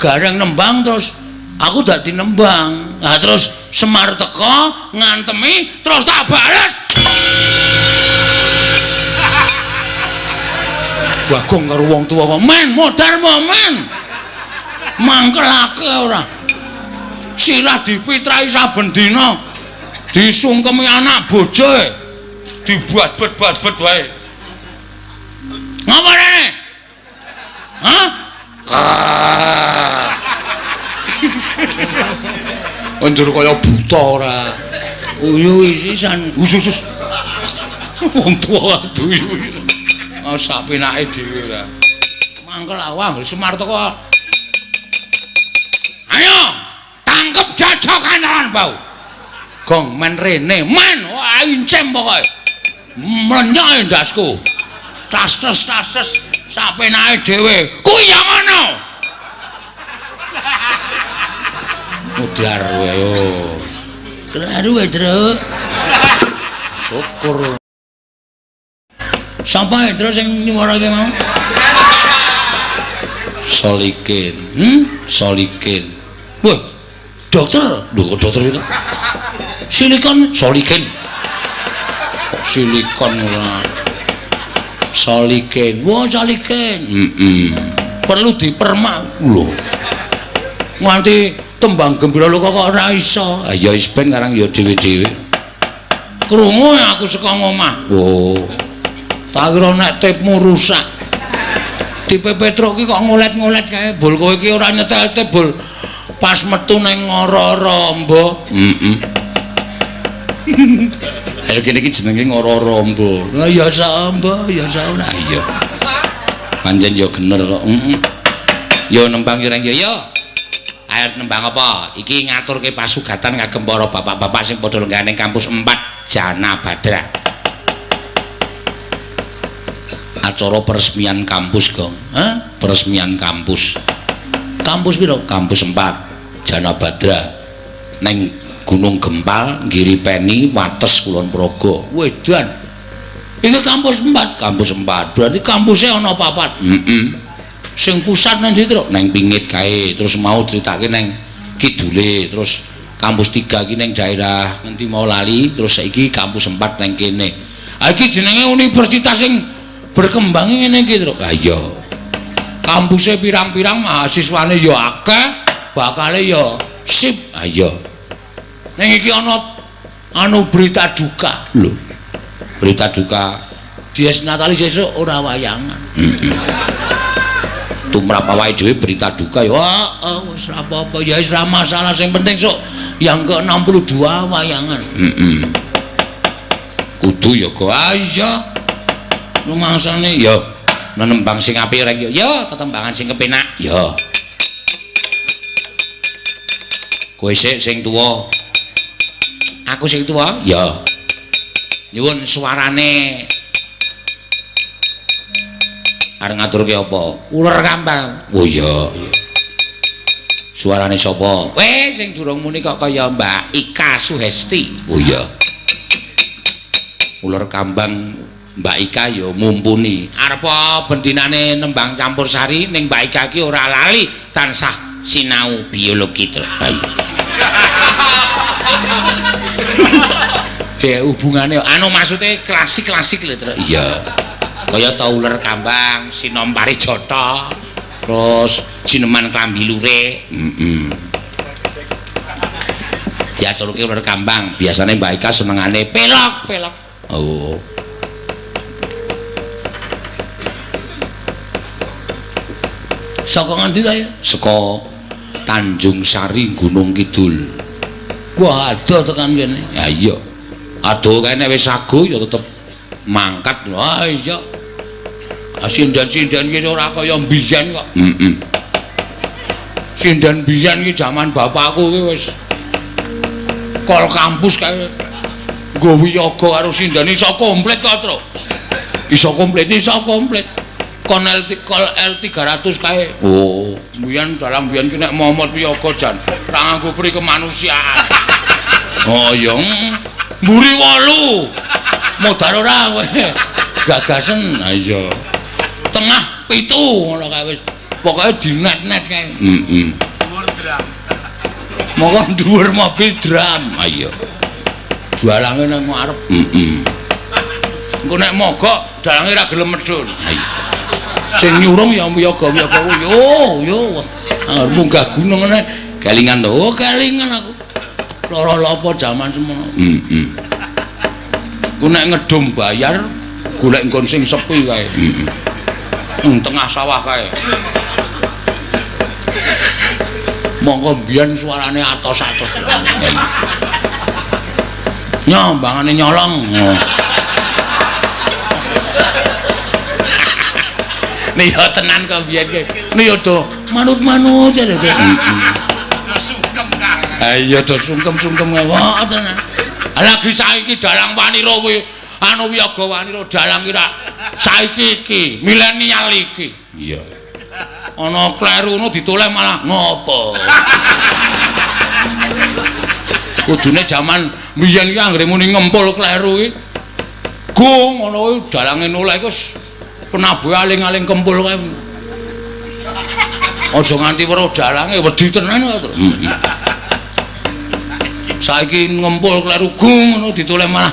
Gareng nembang terus aku dadi nembang. Lah terus Semar teko ngantemi terus tak bales. Bagong karo wong tuwa kok men modar men. Mangkelake ora. Sirah dipitrai saben dina. Disungkemi anak bojoe. Dibuat-bet-bet wae. Ngapa rene? Hah? Njur kaya buta ora. Uyu isisan. Usus. Wong tuwa aduh. Ah sak penake dhewe ora. Mangkel awang Semar teko. Ayo, tangkep jajokan lawan bau. Gong men rene, men wah incem pokoke. Mlenyok ndasku. Tas-tas sak penake dhewe. Kuwi ya ngono. Mudhar kowe ayo. Kleru wae, Truk. Syukur. Sapa Truk sing nyuwarake mau? Solikin. Solikin. Wah, dokter. Lho kok dokter itu? Silikon, Solikin. Kok silikon ora? Solikin. Wah, Solikin. Heeh. Perlu dipermak. Lho. Nganti tembang gembira lho kok ora iso. Ah ya wis ben karang ya dhewe-dhewe. Krungu aku saka ngomah. Oh. Tak kira nek tipmu rusak. Tipe Petruk ki kok ngolet-ngolet kae. Bol kowe iki ora nyetel tip bol. Pas metu ning Ngoro-Rombo. Heeh. Ayo kene iki jenenge Ngoro-Rombo. Lah ya sak ya sak ora. Iya. Pancen ya gener kok. Heeh. Ya nembang ya reng ya. Ayo nembang apa? Iki ngaturke pasugatan kagem para bapak-bapak sing padha lenggah ning kampus 4 Jana Badra. Acara peresmian kampus, Gong. Hah? Peresmian kampus. Kampus piro? Kampus 4 Jana Badra. Neng Gunung Gempal, Giripeni, Wates, Kulon Progo. Wedan. Iki kampus 4, kampus 4. Berarti kampusnya ana papat. Heeh. Sing pusat nang ndi, Truk? Neng Pingit kae. Terus mau critake neng kidule, terus kampus 3 iki neng daerah ngendi mau lali, terus saiki kampus 4 neng kene. Ha iki jenenge universitas sing berkembang ngene iki, Truk. Ha iya. Kampuse pirang-pirang, mahasiswane ya akeh, bakale ya sip. Ha iya. Ning iki ana anu berita duka. Lho. Berita duka Dies Natalis sesuk ora wayangan. Heeh. Tumrap awake dhewe berita duka ya wis ora apa-apa ya wis ora masalah, sing penting sok yang ke-62 wayangan. Heeh. Kudu ya go. Ah iya. Lumangsane ya nembang sing apik rek ya, tetembangan sing kepenak ya. Kowe sik sing tuwa. Aku sing tuwa? Ya. Nyuwun suarane arep ngaturke apa? Uler kambang. Oh iya. Suarane sapa? Weh sing durung muni kok kaya Mbak Ika Suhesti. Oh iya. Uler kambang Mbak Ika ya mumpuni. Arep bendinane nembang campur sari ning Mbak Ika ki ora lali tansah sinau biologi terbaik. Dek hubungane anu maksude klasik-klasik lho, Truk. Iya. Kaya ta uler kambang, sinom parijata, terus sineman klambi lurik. Heeh. Diaturke uler kambang, biasane Mbak Ika senengane pelok, pelok. Oh. Saka ngendi ta ya? Saka Tanjung Sari Gunung Kidul. Wah, adoh tekan kene. Ya iya. Adoh kene wis sagu ya tetep mangkat. Wah iya. Sinden-sinden iki ora kaya mbiyen kok. Heeh. Sinden mbiyen iki jaman bapakku iki wis kol kampus kae nggo wiyaga karo sinden iso komplit kok, Truk. Iso komplit, iso komplit. Kon L300 kae. Oh, mbiyen dalang mbiyen ki nek momot wiyaga jan ora nganggo pri kemanusiaan. Oh iya, mburi 8. Modar ora kowe. Gagasen. Ha iya. Tengah 7 ngono kae wis. Pokoke dinet-net kae. Heeh. Dhuwur drum. Monggo dhuwur mobil drum. Ayo. Dalange nang ngarep. Heeh. Engko nek mogok dalange ra gelem medhun. Ayo. Sing nyurung ya wiyaga-wiyaga kuwi. Yo yo. Arep munggah gunung ngene kelingan to. Oh, kelingan aku. Lara lapa jaman semono. Heeh. Ku nek ngedum bayar golek nggon sing sepi kae. Heeh. Nang tengah sawah kae. Monggo mbiyen suarane atos-atos. Nyombangane nyolong. Nek ya tenan kok biyen ki. Nek ya do manut-manut ya do. Do sungkem kae. Ha iya do sungkem-sungkem wae tenan. Lagi saiki dalang wanira kuwi anu wiyaga wanira dalang ki rak saiki iki milenial iki. Iya. Ana kleru ngono ditoleh malah ngopo. Kudune jaman biyen ki anggere muni ngempul kleru ki. Go ngono kuwi dalange noleh iku penabuhe aling-aling kempul kae. Aja nganti weruh dalange wedi tenan kok terus. Saiki ngempul kleru gung ngono ditoleh malah.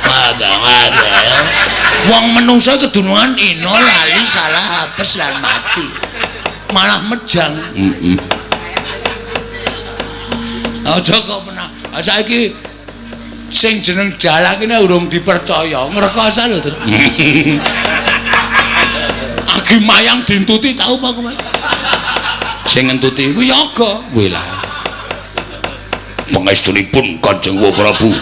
Waga-waga. Wong menungsa kedunungan ino lali salah apes lan mati. Malah mejang. Heeh. Aja kok menang. Saiki sing jeneng dalang iki urung dipercaya, ngrekoso lho, Tru. Agi mayang dintuti tau apa kowe? Sing ngentuti kuwi yoga. Kuwi lah. Pangestunipun Kanjeng Prabu.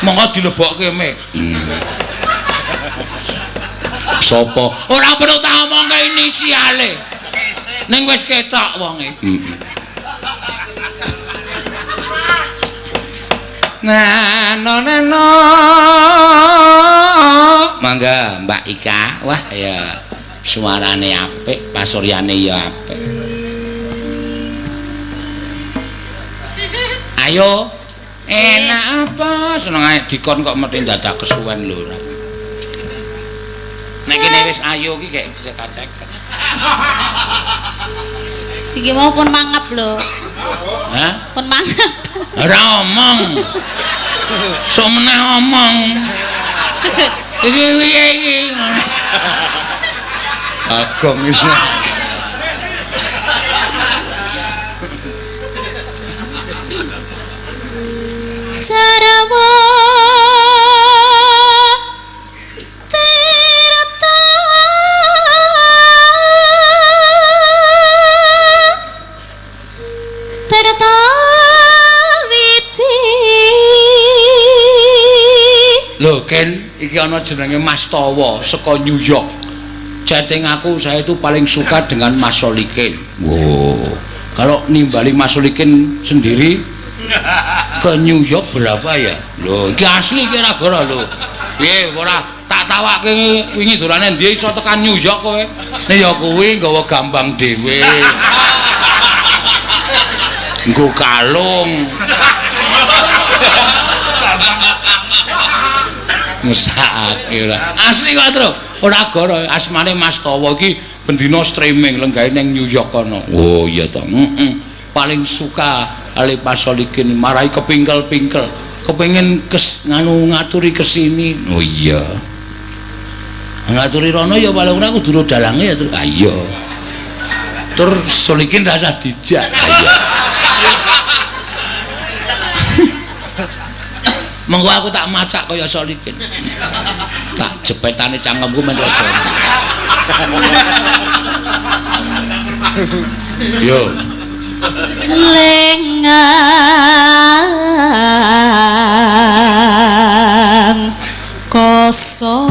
Monggo dilebokke me. Sapa? Ora perlu tak omongke inisiale. Ning wis ketok wonge. Nano nano. Mangga Mbak Ika. Wah ya suarane apik, pasuryane ya apik. Ayo. Enak apa seneng ae dikon kok mesti dadak kesuwen lho ora. Nek kene wis ayo iki gek cek-cek. Iki mau pun mangap lho. Hah? Pun mangap. Ora omong. Sok meneh omong. Iki piye iki? Agong iki. Jarawa tirta tirta wiji. Lho Ken, iki ana jenenge Mas Tawa saka New York. Chatting aku, saya itu paling suka dengan Mas Solikin. Wow. Kalau nimbali Mas Solikin sendiri ke New York berapa ya? Lho, iki asli iki ora goro lho. Piye ora tak tawake wingi dolane ndi iso tekan New York kowe? Nek ya kuwi nggawa gambang dhewe. Nggo kalung. Mesake ora. Asli kok, Tru. Ora goro, asmane Mas Tawa iki bendina streaming lenggahe ning New York kono. Oh iya to. Heeh. Paling suka Ale Pasolikin marai kepingkel-pingkel, kepengin nganu ngaturi kesini. Oh iya. Ngaturi rono ya paling ora kudu dalange ya, Tru. Ah iya. Tur Solikin rasa dijak. Ah iya. Mengko aku tak macak kaya Solikin. Tak jepetane cangkemku men rada. Yo. Lengang kosong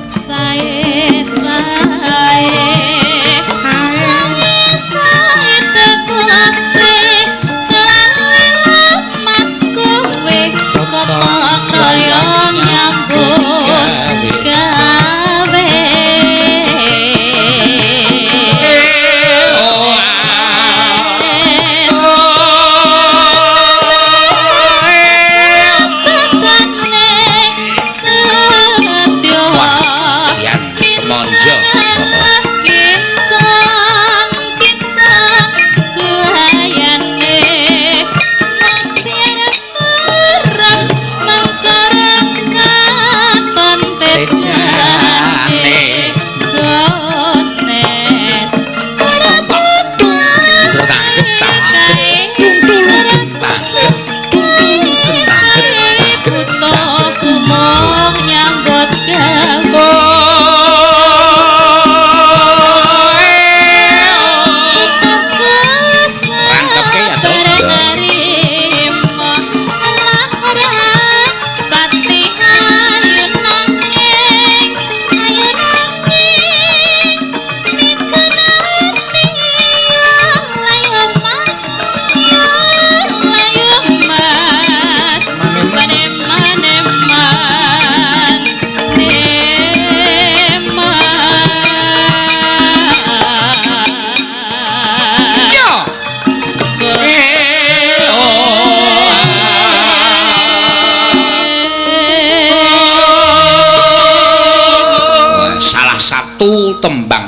sae sae sae sae tekose jalan lemas kowe kotong royong nyambut gawe.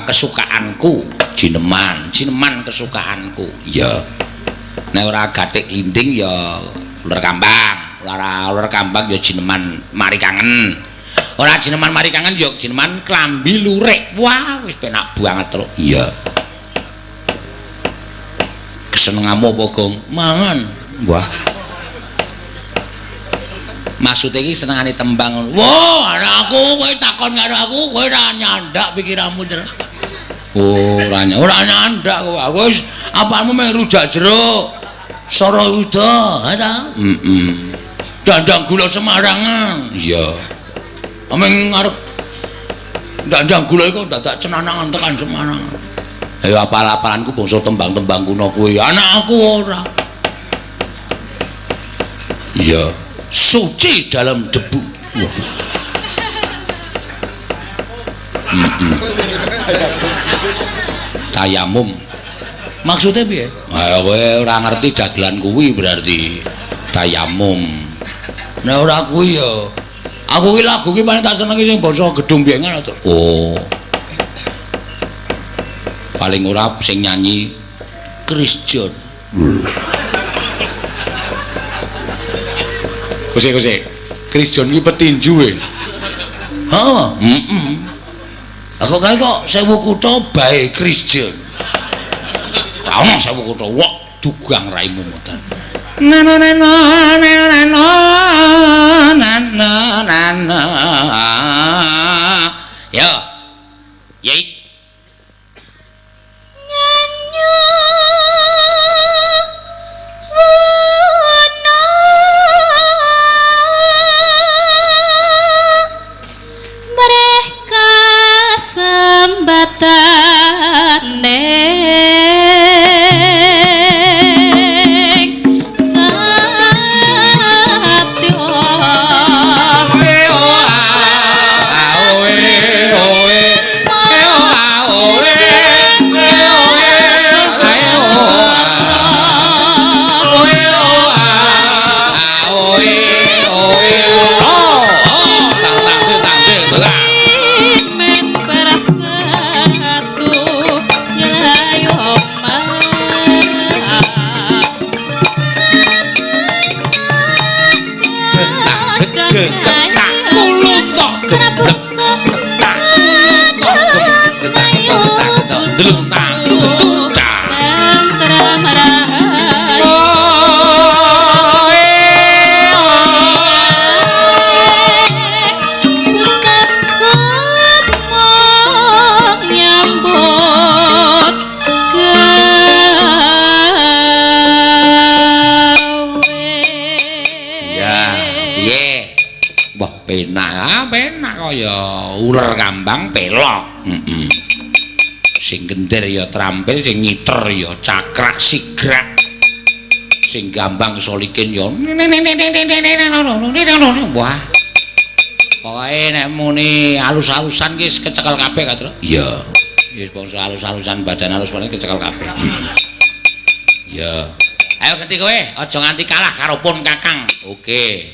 Tembang kesukaanku jineman, jineman kesukaanku. Iya. Nek ora gathik glinding ya uler kambang, ora uler kambang ya jineman mari kangen. Ora jineman mari kangen ya jineman klambi lurik. Wah, wis penak banget, Truk. Iya. Kesenenganmu apa, Gong? Mangan. Wah. Maksude iki senengane tembang ngono. Wah, anakku kowe takon karo aku, kowe ora nyandak pikiranmu, Truk. Oh, ora nyandak kowe. Aku wis apamu mung rujak jeruk. Sarawida, ha ta? Heeh. Dandang gula Semarangan. Iya. Ameng arep dandang gula iku dadak cenanangan tekan Semarang. Ayo apal-apalanku bangsa tembang-tembang kuno kuwi. Anakku ora. Iya. Suci dalam debu. Wah. Tayamum. Maksudnya piye? Ha kowe ora ngerti dagelan kuwi berarti tayamum. Nek ora kuwi ya aku ki lagu ki paling tak senengi sing basa gedung biyengan to. Oh. Paling ora sing nyanyi Chris John. Kose-kose. Chris John ki petinju e. Heeh, heeh. Aku kae kok sewu kutha bae Chris John. Ora ono sewu kutha, wok dugang raimu mutan. Na na na na na na na na na. Yo. Yei. Uler kambang pelok. Heeh. Sing gender ya trampil, sing ngiter ya cakrak sigrak. Sing gambang solikin ya. Wah. Pokoke nek muni alus-alusan ki kecekel kabeh ka, Tru? Iya. Wis bangsa alus-alusan badan alus paling kecekel kabeh. Iya. Ayo ganti kowe, aja nganti kalah karo pun Kakang. Oke.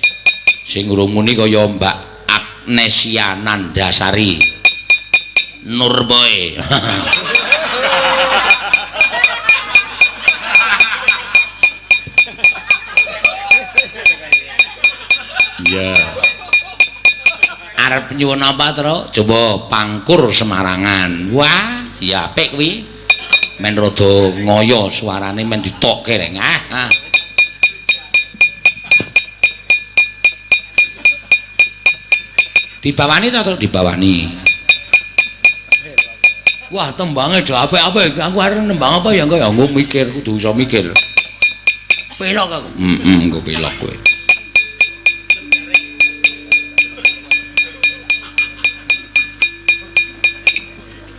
Sing urung muni kaya Mbak Agnesia Nandasari Nurboy. Iya. Arep nyuwun apa, Tru? Coba pangkur Semarangan. Wah, ya apik kuwi. Men rada ngoyo suarane men ditokke reng. Ah. Dibawani ta, Tru? Dibawani. Wah, tembange do apik-apik. Aku arep nembang apa ya engko ya engko mikir, kudu iso mikir. Pelok aku. Heeh, engko pelok kowe.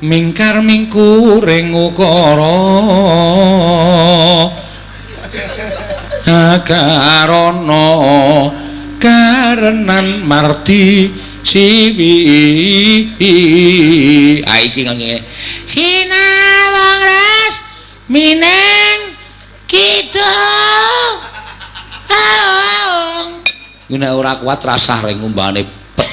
Mingkar mingkuring ukara akarana karenan mardi siwi. Ah iki ngene. Sinawang ras mineng kidul. Aung. Nek ora kuat rasah ring ngumbane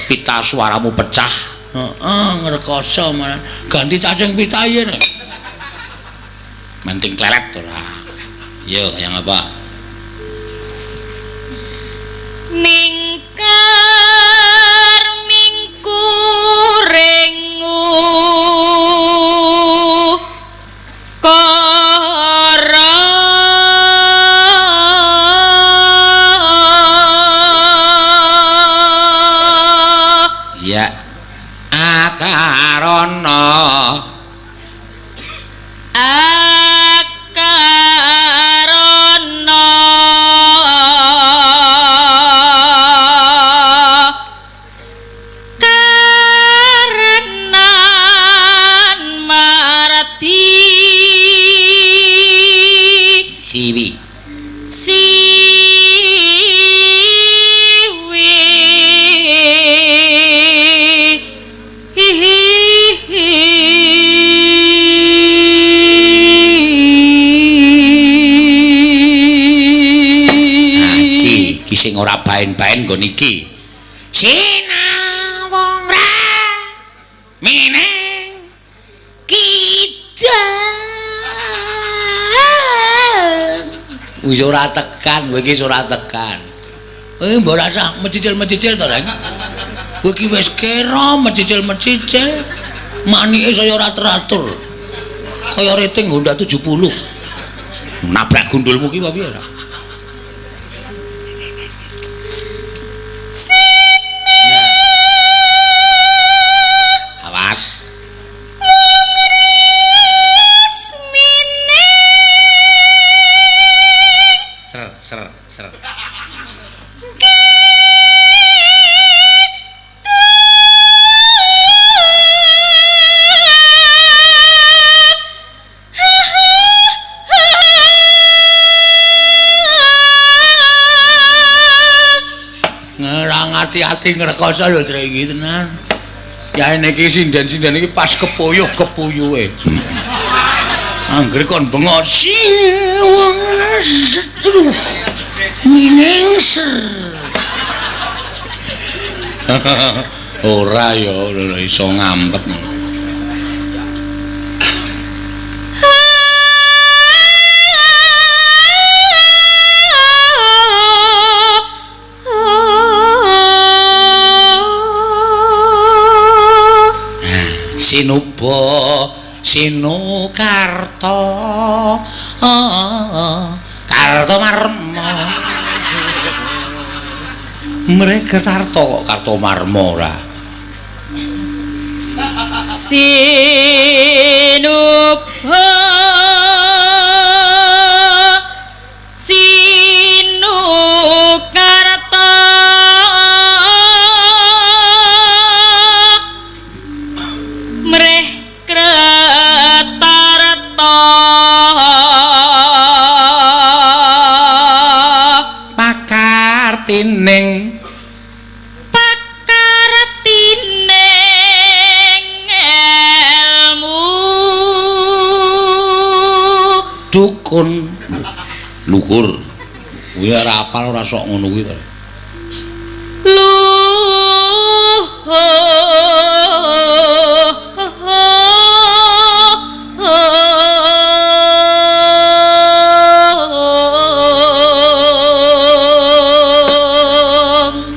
pita suaramu pecah. Heeh, ngrekoso malah ganti cacing pita yen. Menting klelet ora. Yo, yang apa? Mingkar mingkuring ukara ya akarana akarana karenan marti siwi siwi iki iki sing ora baen-baen nggon iki. Sinawong ra mineng kidang. Wis ora tekan, kowe iki ora tekan. Kowe mbok rasah mecicil-mecicil to, Reng. Kowe iki wis kera mecicil-mecicil. Manike saya ora teratur. Kaya rating Honda 70. Nabrak gundulmu ki apa piye ora? Awas. Ser ser ser. Ngerang ati-ati ngrekoso lho Tru iki tenan. Ya niki sinden-sinden iki pas kepuyuh kepuyuhe. Anggere kon bengok miningser. Ora ya iso ngampet. Sinuba Sinukarta Kartomarma. Mereka Karto kok Kartomarma ora. Sinuba Sinukarta mreh kretarta pakartining pakartining elmu dukun luhur. Kuwi ora apal ora sok ngono kuwi to.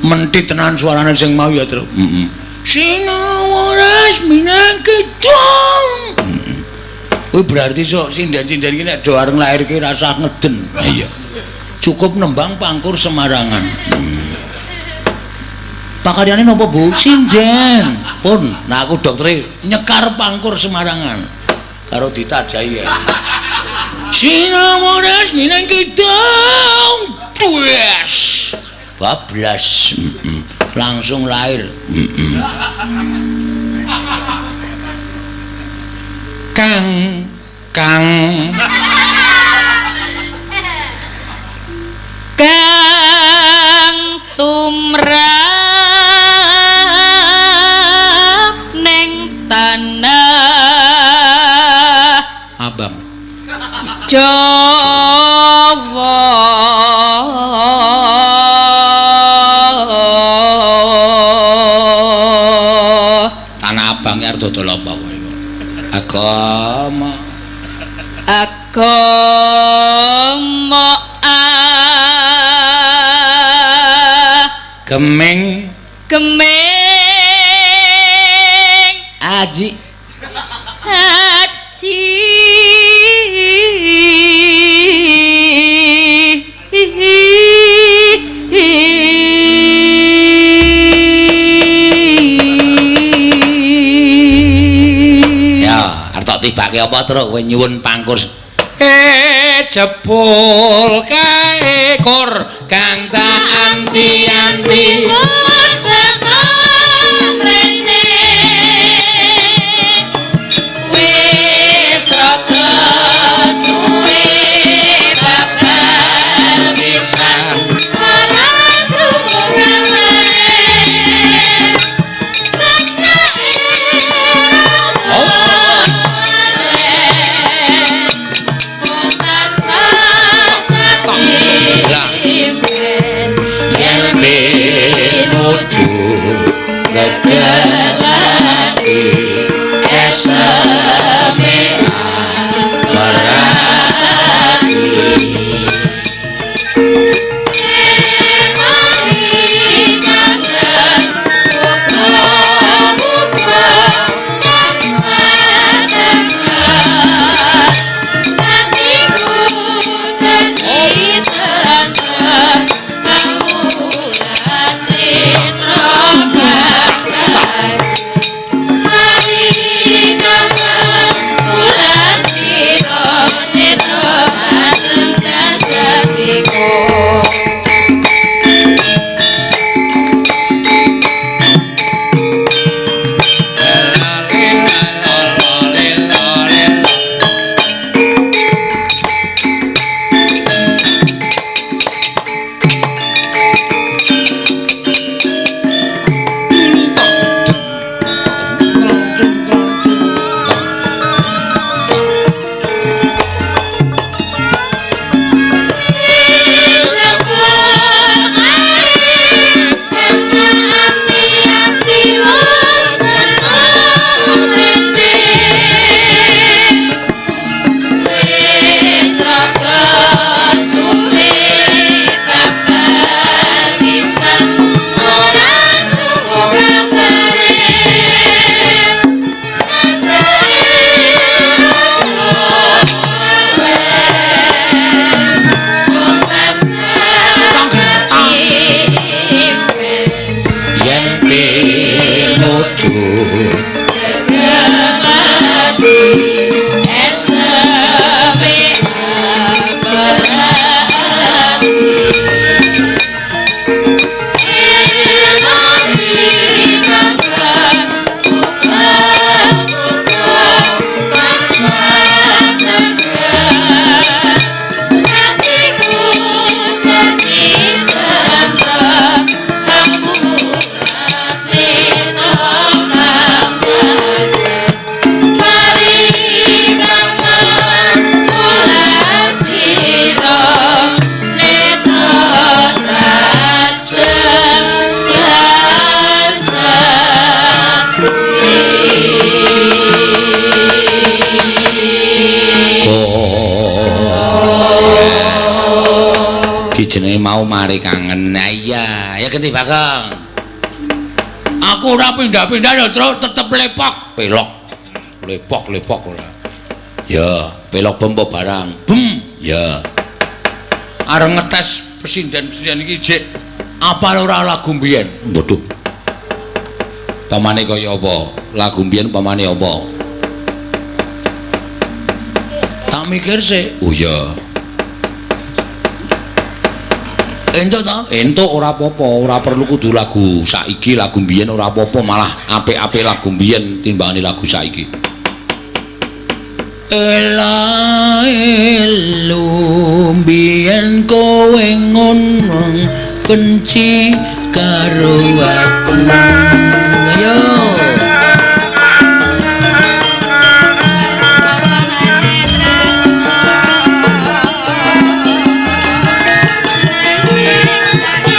Menthi tenan suarane sing mau ya, Tru. Heeh. Sinawaras minangkidung. Kuwi berarti sok sinden-sinden iki nek do areng lair ki rasah ngeden. Iya. Cukup nembang pangkur Semarangan. Pakaryane napa, Bu? Sinden. Pun, nah aku doktere nyekar pangkur Semarangan. Karo ditajahi ya. Sinawaras minangkidung. Dues. Bablas. Langsung lahir. Kang kang kang tumrap neng tanah abang Jawa. Tembange arep dodol apa kowe? Agama. Agama Geming geming aji aji Ya, arep tok tibake apa truk kowe nyuwun pangkur. Jebul kae kor kang tak anti-anti wis rada suwe babar pisan ora krungu kabare sajake Yen pinuju gegelaki eseme merati. Yen pinuju Ki jenenge mau mari kangen. Nah, iya, ya genti Bagong. Aku ora pindah-pindah ya, Truk, tetep lepok. Pelok. Lepok, lepok ora. Ya, pelok bem apa barang? Bem. Ya. Arep ngetes pesinden-pesinden iki jek apal ora lagu mbiyen? Waduh. Pamane kaya apa? Lagu mbiyen pamane apa? Tak mikir sik. Oh iya. Entuk ta? Entuk ora apa-apa, ora perlu kudu lagu saiki, lagu mbiyen ora apa-apa, malah apik-apik lagu mbiyen timbangane lagu saiki. Ela elu mbiyen kowe ngono benci karo aku. Ayo. Nanging saiki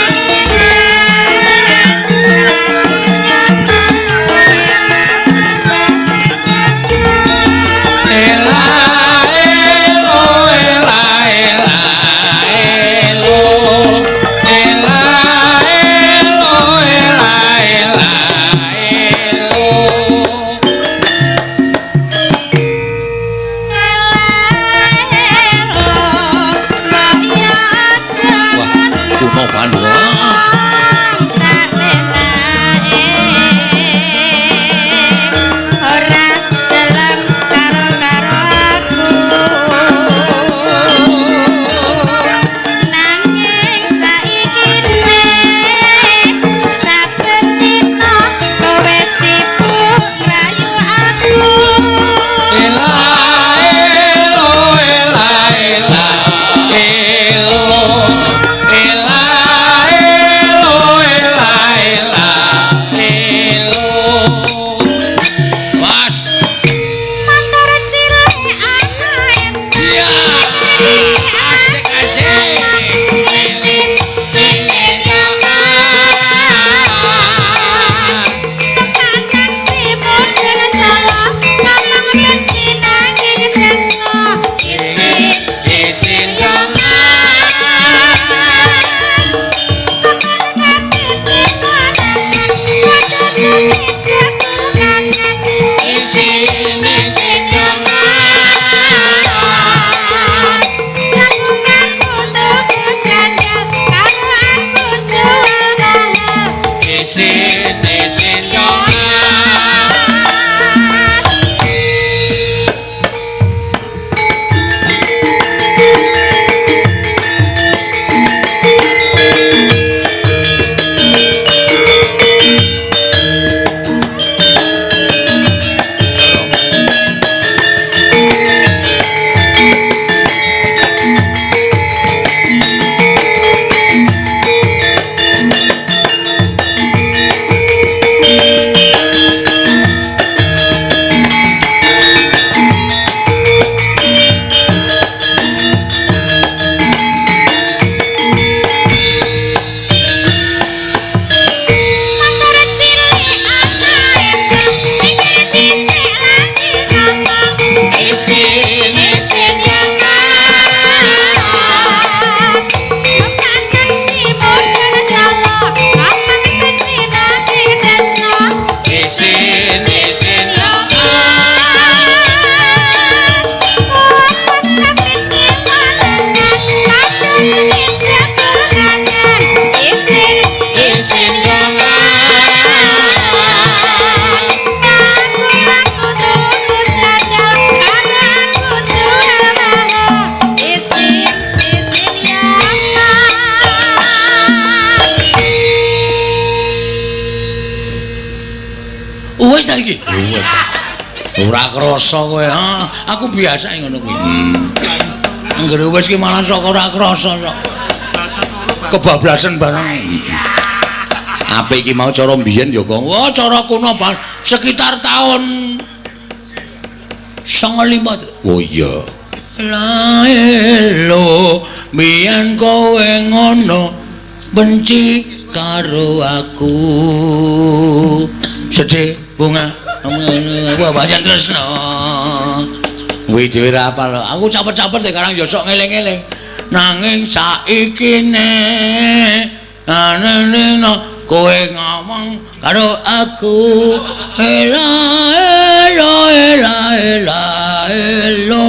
Wis ta iki? Wis. Ora krasa kowe. Aku biasa ngono kuwi. Anggere wis ki malah sok ora krasa sok. Kebablasan bareng. Apik iki mau cara mbiyen ya, Gong. Wah, cara kuno sekitar tahun 95. Oh iya. Laelo mbiyen kowe ngono benci karo aku. Sedih bunga wah pancen tresno. Kuwi dhewe ra apal. Aku capet-capet sekarang ya sok ngeling-eling. Nanging saiki ne anene kowe ngomong karo aku. Ela ela ela ela elo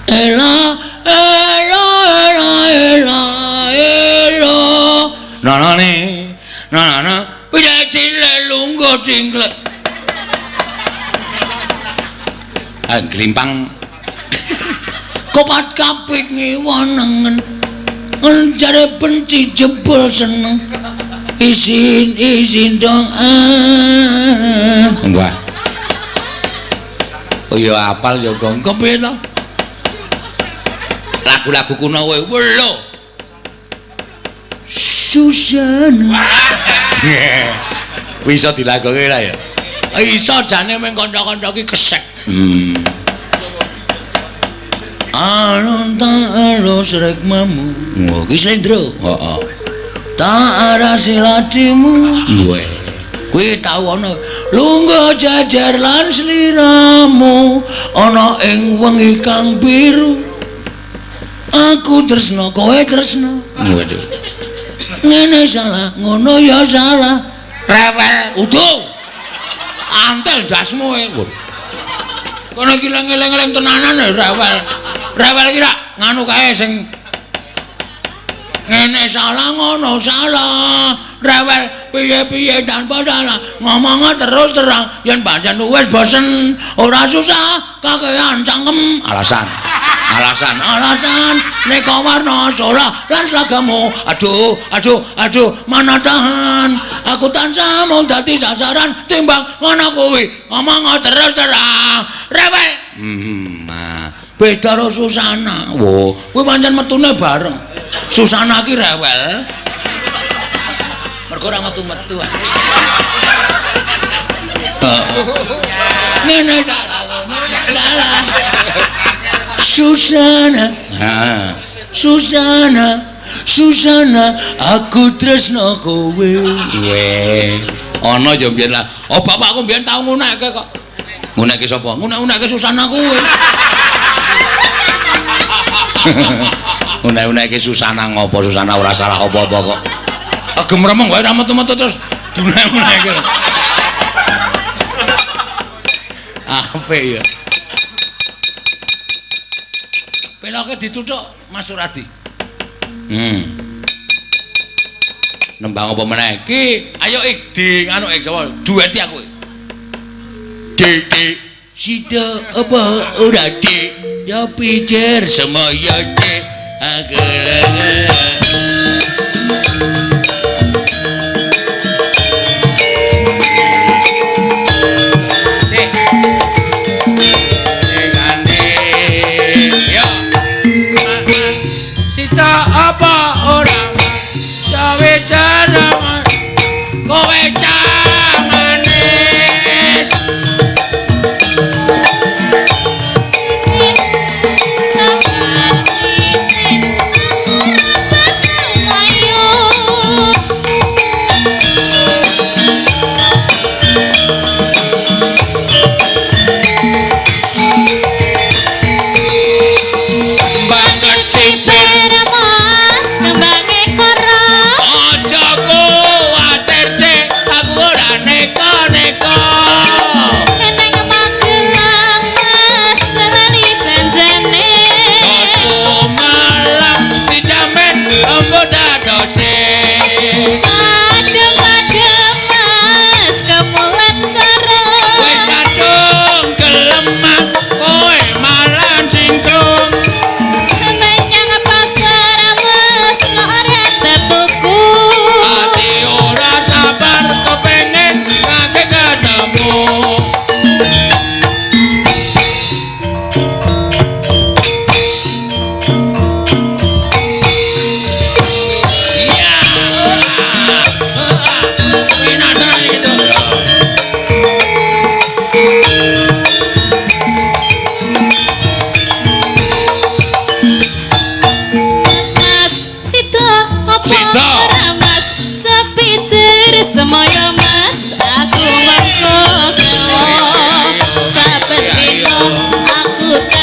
ela ela ela ela elo nanane nanana piye cile lungguh cingklek glimpang kopat kapit ngiwa nengen jare benci jebul seneng izin izin dong. Wah. Oh ya apal ya Gong. Kepiye to? Lagu-lagu kuno kowe lho. Susana. Kuwi iso dilagoke ra ya? Iso jane mung kanca-kanca ki kesek. Alun tak alus rekmamu. Oh, ki slendro. Heeh. Tak arasi latimu. Weh. Kuwi tau ana lungguh jajar lan sliramu ana ing wengi kang biru. Aku tresno kowe tresno. Waduh. Ngene salah, ngono ya salah. Rewel udu. Antel ndasmu kowe. Kono iki lengeleng-eleng tenanan rewel. Rewel ki rak nganu kae sing ngene salah ngono salah. Rewel piye-piye tanpa salah. Ngomong terus terang yen pancen wis bosen, ora susah kakean cangkem. Alasan. Alasan, alasan neka warna solah lan slagamu. Aduh, aduh, aduh, mana tahan. Aku tansah mau dadi sasaran timbang ngono kuwi. Ngomong terus terang. Rewel. Nah, beda karo Susana. Wo, kuwi pancen metune bareng. Susana ki rewel. Mergo ora metu-metu. Ngene salah, ngene salah. Susana, Susana, Susana, aku tresno kowe. Weh, ana ya mbiyen lah. Oh bapakku mbiyen tau ngunekke kok. Ngunekke sapa? Ngunek-unekke Susana kuwi. Ngunek-unekke Susana ngopo? Susana ora salah apa-apa kok. Gemremeng wae ra metu-metu terus diunek-unekke. Apik ya. Peloke dituthuk Mas Suradi. Nembang apa meneh iki? Ayo ik di nganu ik sapa? Dueti aku. D D sida apa ora D? Ya pijer semaya D. Aku apa ora gawe cara kowe manis sabar isin aku ora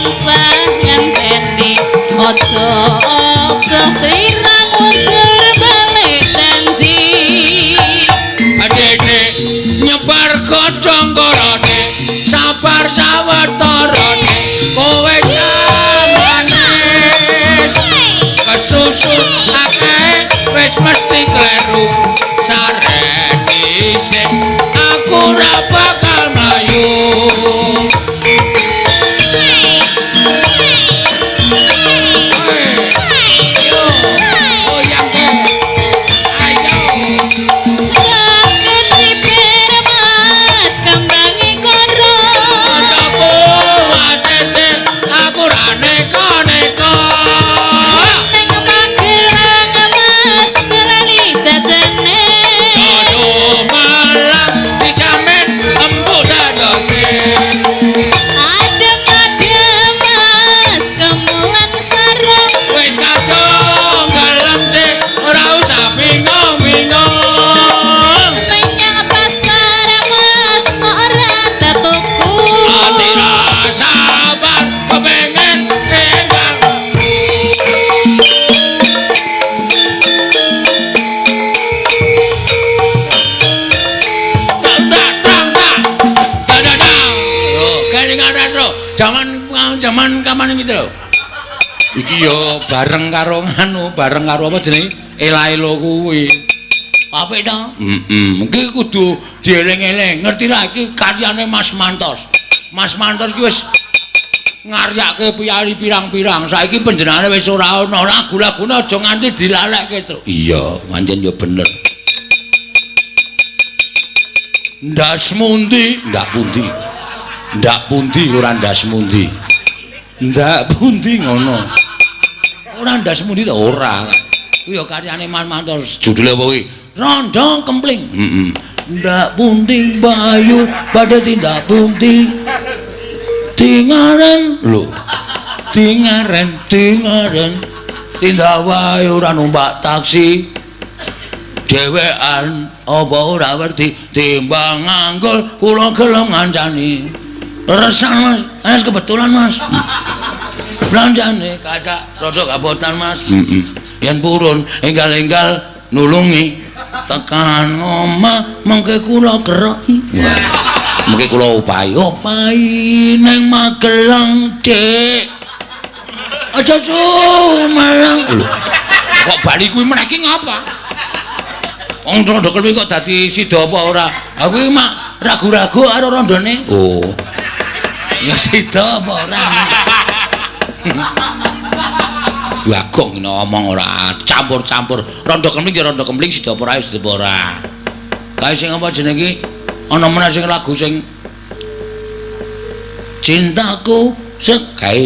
Tansah ngenteni aja aja sliramu njur balik janji. Adene nyebar godhong korone sabar sawetara kowe manis kesusu akeh wis mesti kleru saren isih aku ora bakal mlayu. Jaman kapan iki lho. Iki ya bareng karo nganu, bareng karo apa jenenge? Ela-elo kuwi. Apik ta? Heeh. Iki kudu dieling-eling. Ngerti ra iki karyane Mas Mantos. Mas Mantos iki wis ngaryake piyari pirang-pirang. Saiki panjenengane wis ora ana. Lagu-lagune aja nganti dilalekke, Tru. Iya, pancen ya bener. Ndas mundi, ndak pundi. Ndak pundi ora ndas mundi. Ndak pundi ngono. Ora ndas mundi ta ora. Kuwi ya karyane Mas Mantos. Judule apa kuwi? Rondo Kempling. Heeh. Ndak pundi Bayu badhe tindak pundi. Tingaren lho. Tingaren, tingaren. Tindak wae ora numpak taksi. Dhewean apa ora werdi timbang nganggul kula gelem ngancani. Resan Mas, es kebetulan Mas. Belanjane kaca rada kabotan Mas. Heeh. Yen purun enggal-enggal nulungi tekan omah mengke kula geroki. Mengke kula upahi. Upahi ning Magelang, Dik. Aja sumelang. Lho. Kok bali kuwi meneh iki ngapa? Wong rondo kuwi kok dadi sida apa ora? Aku iki mak ragu-ragu karo rondone. Oh. Ya sida apa ora? Bagong ngomong ora campur-campur. Rondo kempling ya rondo kempling, sida apa ora sida apa ora. Kae sing apa jenenge iki? Ana meneh sing lagu sing Cintaku sek gawe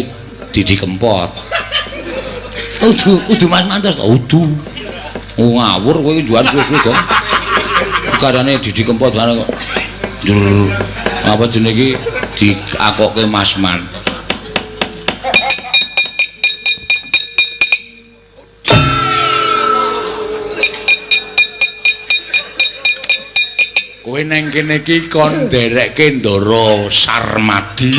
Didi Kempot. Udu udu Mas Mantos udu. Oh ngawur kowe iki jual suwe-suwe, Gong. Karane Didi Kempot bareng kok. Apa jenenge iki diakokke Mas Mantos. Kowe neng kene iki kon nderekke Ndara Sarmadi.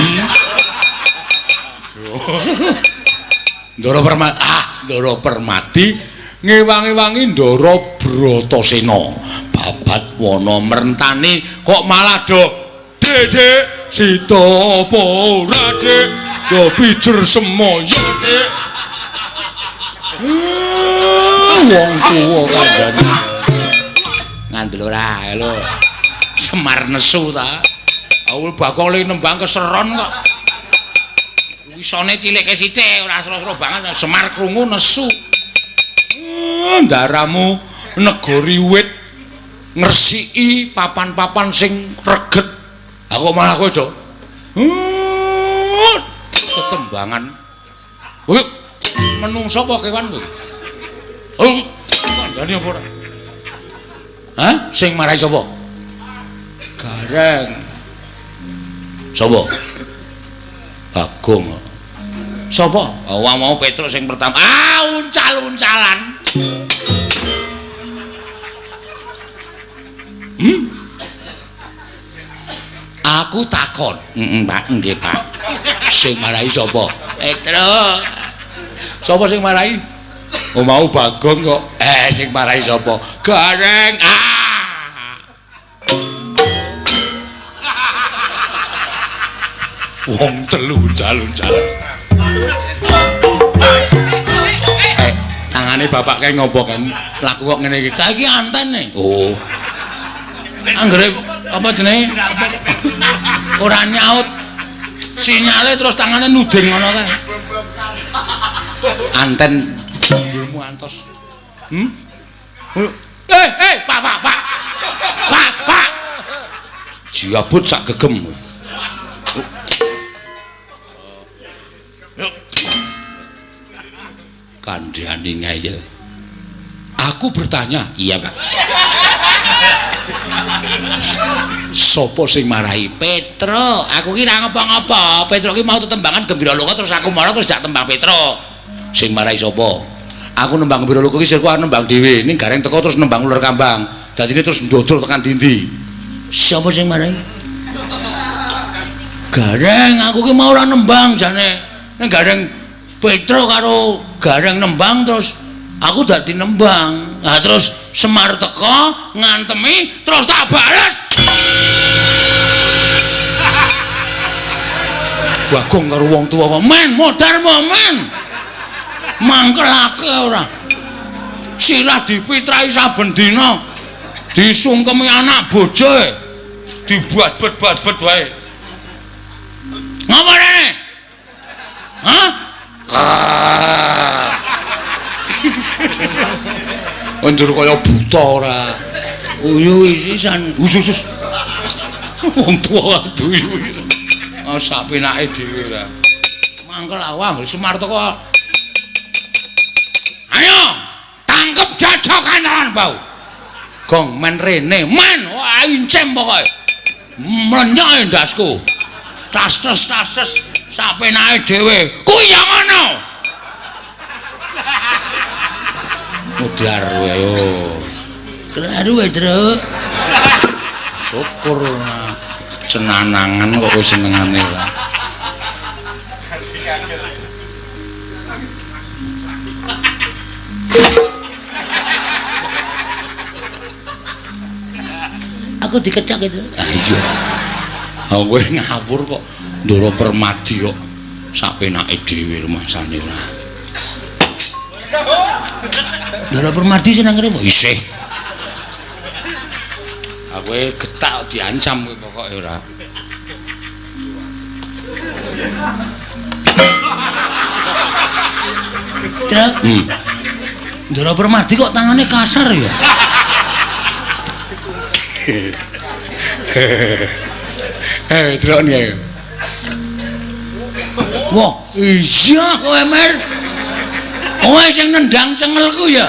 Ndara Permadi, ah, Ndara Permadi ngewangi-wangi Ndara Bratasena. Babat wana merentani kok malah do Dik sida apa ora Dik? Do pijer semoyo Dik. Wong tuwa kandhane. Ngandel ora lho. Semar nesu ta. Awul Bagong le nembang keseron kok. Wisone cilike sithik ora sero-sero banget Semar krungu nesu. Ndaramu negori wit ngresiki papan-papan sing reget. Aku malah kowe do. Ketembangan. Kowe menungso apa kewan kowe? Oh, kandhane apa ora? Hah? Sing marai sapa? Gareng. Sapa? Bagong. Sapa? Oh, wong mau Petruk sing pertama. Ah, uncal-uncalan. Aku takon. Heeh, Pak. Nggih, Pak. Sing marahi sapa? Petro. Sapa sing marahi? Oh mau Bagong kok. Sing marahi sapa? Gareng. Ah. Wong telu uncal-uncal. Tangane bapak kae ngopo kan? Laku kok ngene iki. Kae iki antene. Oh. Anggere apa jenenge? Ora nyaut. Sinyale terus tangane nuding ngono kae. Anten ndulmu antos. Pak, Pak, Pak. Pak, Pak. Jiabut sak gegem. Kandhane ngeyel. Aku bertanya, iya Pak. Sopo sing marahi? Petro. Aku ki ra ngopo-ngopo. Petro ki mau tetembangan Gembira Loka terus aku mara terus jak tembang Petro. Sing marahi sapa? Aku nembang Gembira Loka ki sirku arep nembang dhewe. Ning Gareng teko terus nembang Uler Kambang. Dadine terus ndodol tekan dindi. Sapa sing marahi? Gareng, aku ki mau ora nembang jane. Ning Gareng Petro karo Gareng nembang terus aku dadi nembang. Nah terus Semar teko ngantemi terus tak bales. Bagong karo wong tuwa kok men modar men. Mangkelake ora. Sirah dipitrai saben dina. Disungkemi anak bojoe. Dibuat-bet-bet wae. Ngapa rene? Hah? Njur kaya buta ora. Uyu isisan usus. Wong tuwa duyu. Oh sak penake dhewe ora. Mangkel awang Semar teko. Ayo, tangkep jajokan lan bau. Gong men rene, men wah incem pokoke. Mlenyoke ndasku. Tas-tas sak penake dhewe. Kuwi ya ngono. Mudhar kowe ayo. Kleru wae, Truk. Syukur cenanangan kok kowe senengane ora. Aku dikecak itu. Ah iya. Ha kowe ngawur kok Ndoro Permadi kok sak penake dhewe rumasane ora. Ndoro Permadi seneng ngene isih. Aku getak diancam kowe pokoke ora. Truk. Ndoro Permadi kok tangane kasar ya? Truk nih. Wah, iya kowe Mer. Kowe sing nendang cengelku ya.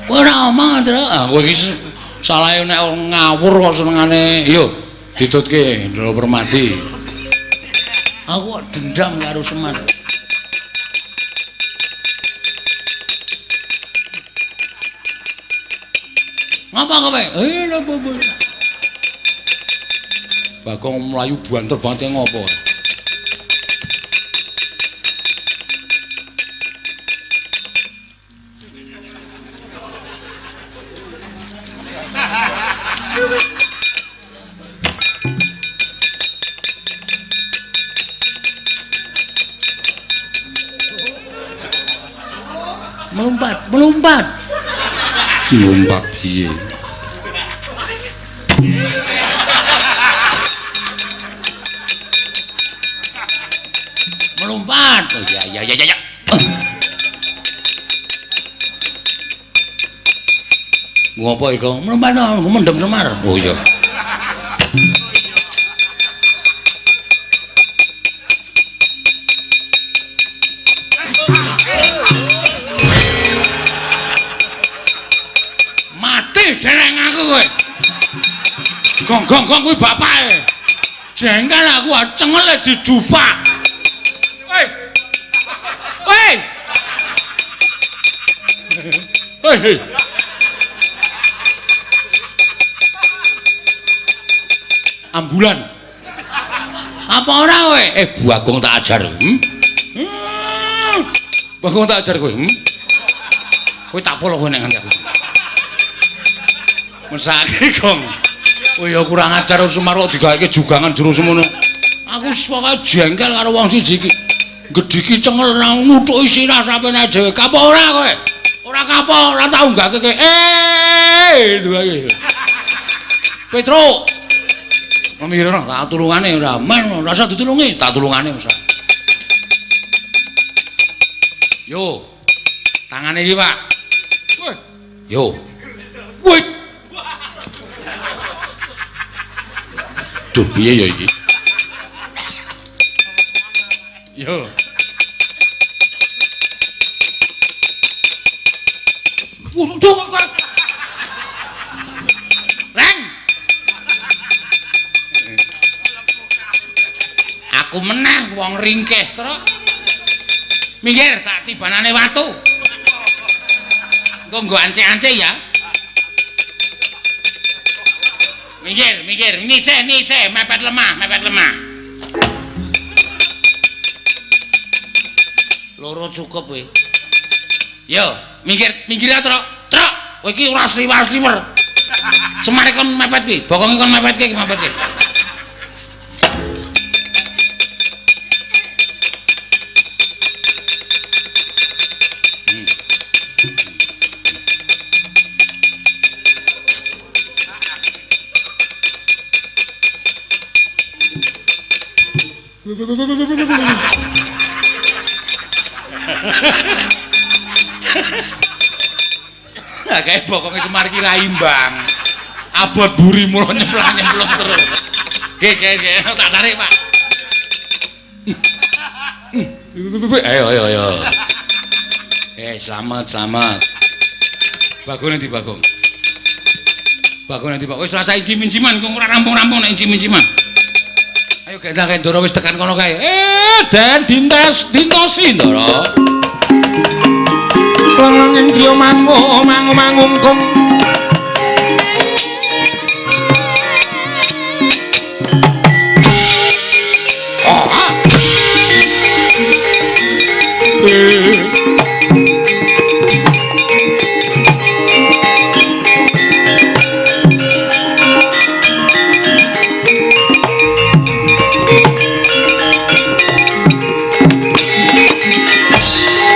Kowe ora omong, Truk. Ah, kowe iki salahe nek ngawur kok senengane. Yo, ditutke Ndoro Permadi. Aku kok dendam karo Semar. Ngapa kowe? Napa kowe? Bagong mlayu banter banget ngopo? Melompat, melompat. Melompat piye? Melompat. Oh ya ya ya ya. Ngopo iku? Melompat no, mendem Semar. Oh iya. Mati dereng aku kowe. Gong gong gong kuwi bapake. Jengkel aku cengele dijupak. Woi. Woi. Hei. Ambulan. Apa ora kowe? Bagong tak ajar. Bagong tak ajar kowe. Kowe tak polo kowe nek nganti aku. Mesake, Gong. Kowe ya kurang ajar Semar kok digaweke jugangan jero semono. Aku pokoke jengkel karo wong siji iki. Gedhiki cengel ra nguthuki sirah sampeyan dhewe. Kapok ora kowe? Ora kapok, ora tau unggahke kowe. Duwe. Petro. Mikirno tak tulungane ora men, ora usah ditulungi, tak tulungane usah. Yo. Tangane iki, Pak. Weh. Yo. Wih. Duh, piye ya iki? Yo. Waduh kok. Reng. Aku meneh wong ringkeh, Truk. Minggir tak tibanane watu. Engko nggo ance-ance ya. Minggir, minggir, nisih, nisih, mepet lemah, mepet lemah. Loro cukup kowe. Yo, minggir, minggir ya, Truk. Truk, kowe iki ora sliwar-sliwer. Semare kon mepet kuwi, bokonge kon mepetke, mepetke. Lah kae bokonge Semar ki ra imbang. Abot buri mulo nyemplang-nyemplung terus. Nggih, nggih, nggih, tak tarik, Pak. Ayo, ayo, ayo. Selamat, selamat. Bagong nanti, Bagong. Bagong nanti, Pak. Wis rasa injim-injiman, kok ora rampung-rampung nek injim-injiman. Ayo gendang Ndara wis tekan kono kae. Den dintes dintosi Ndara. Lang ing griya mangu mangu mangungkung.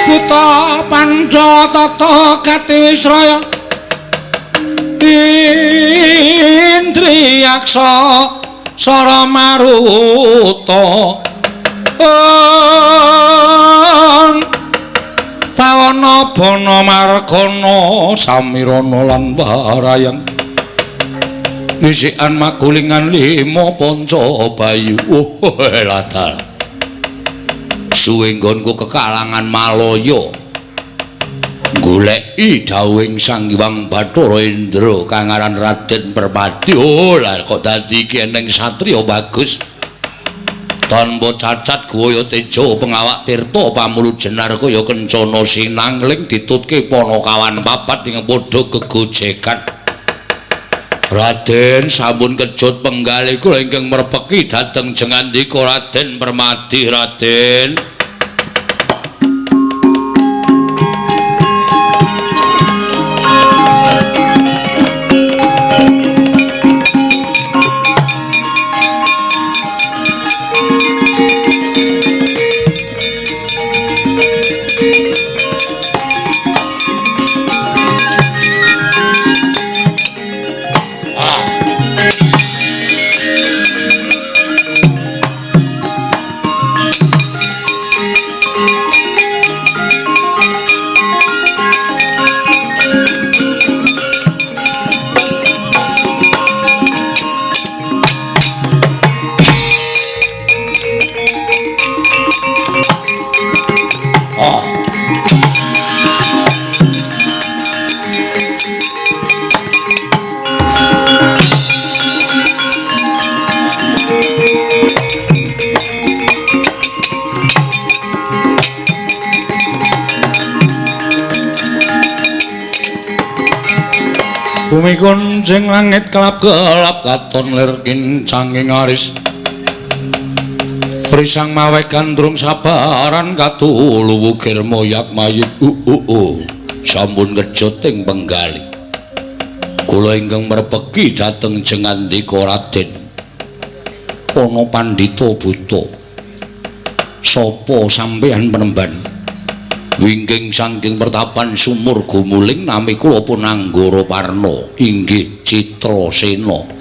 Buta Pandhawa tata gati wisraya Indriyaksa sara maruta Pawana bana margana samirana lan warayang Wisikan magulingan lima panca bayu. Oh ladal. Suwe nggonku kekalangan Malaya. Goleki dawuhing Sang Hyang Bathara Indra kang aran Raden Permadi. Oh lah kok dadi iki eneng satriya bagus. Tanpa cacat guaya teja pengawak tirta pamulu jenar kaya kencana sinangling ditutke panakawan papat ing padha gegojekan. Raden sampun kejut penggalih kula ingkang merpeki dhateng jengandika Raden Permadi. Raden Bumi kunjing langit kelap-kelap katon lir kincanging aris. Risang mawe gandrung sabaran katulu wukir moyak mayit sampun kejut ing penggali. Kula ingkang merpeki dhateng jengandika Raden. Ana pandhita buta. Sapa sampeyan penemban? Wingking saking pertapan Sumur Gumuling nami kula pun Anggara Parna inggih Citrasena.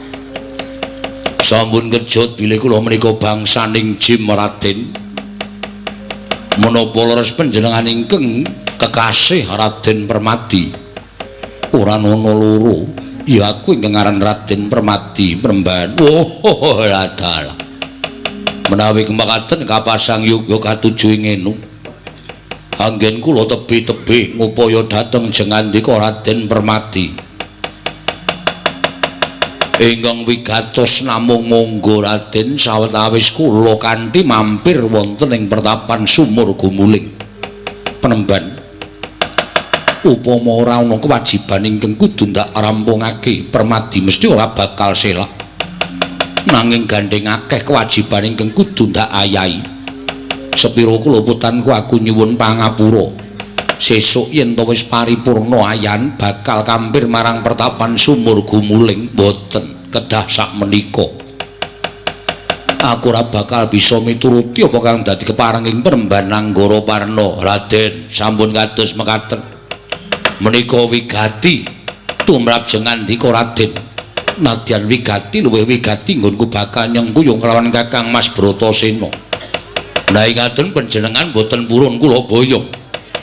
Sampun kejut bilih kula menika bangsaning Jim Raden. Menapa leres panjenengan ingkang kekasih Raden Permadi? Ora ana loro, ya aku ingkang aran Raden Permadi Premban. Oh, ladalah. Menawi kemakaten kapasang yoga katuju ing enu. Anggen kula tebih-tebih ngupaya dhateng jengandika Raden Permadi. Ingkang wigatos namung monggo Raden sawetawis kula kanthi mampir wonten ing pertapan Sumur Gumuling. Penemban, upama ora ana kewajiban ingkang kudu ndak rampungake, Permadi mesti ora bakal selak. Nanging gandheng akeh kewajiban ingkang kudu ndak ayahi. Sepiro kula putanku aku nyuwun pangapura. Sesuk yen to wis paripurna ayan bakal kampir marang pertapan Sumur Gumuling. Mboten kedah sak menika. Aku ora bakal bisa mituruti apa kang dadi keparenging Penemban Anggara Parna. Raden sampun kados mekaten. Menika wigati tumrap jengandika Raden. Nadyan wigati luwih wigati nggonku bakal nyengkuyung kelawan Kakang Mas Bratasena. Lah ingaten panjenengan mboten purun kula boyong.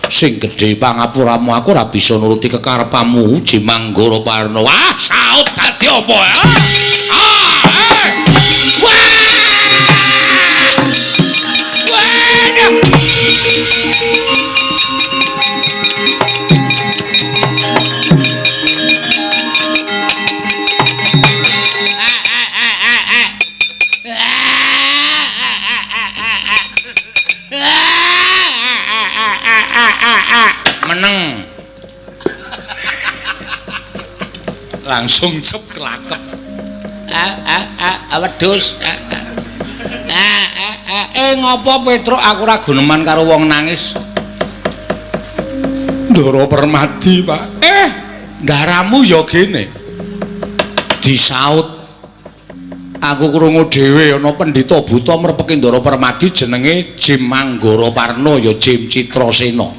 Sing gedhe pangapuramu aku ora bisa nuruti kekarepanmu Jimanggara Parna. Wah, saut dadi apa ya? Ah, eh. Wah! Wah! Meneng langsung cep kelakep. Wedhus. Ngopo Petruk aku ora guneman karo wong nangis. Ndara Permadi, Pak. Ndaramu ya gene. Disaut. Aku krungu dhewe ana pendhita buta mrepeki Ndara Permadi jenenge Jim Anggara Parna ya Jim Citrasena.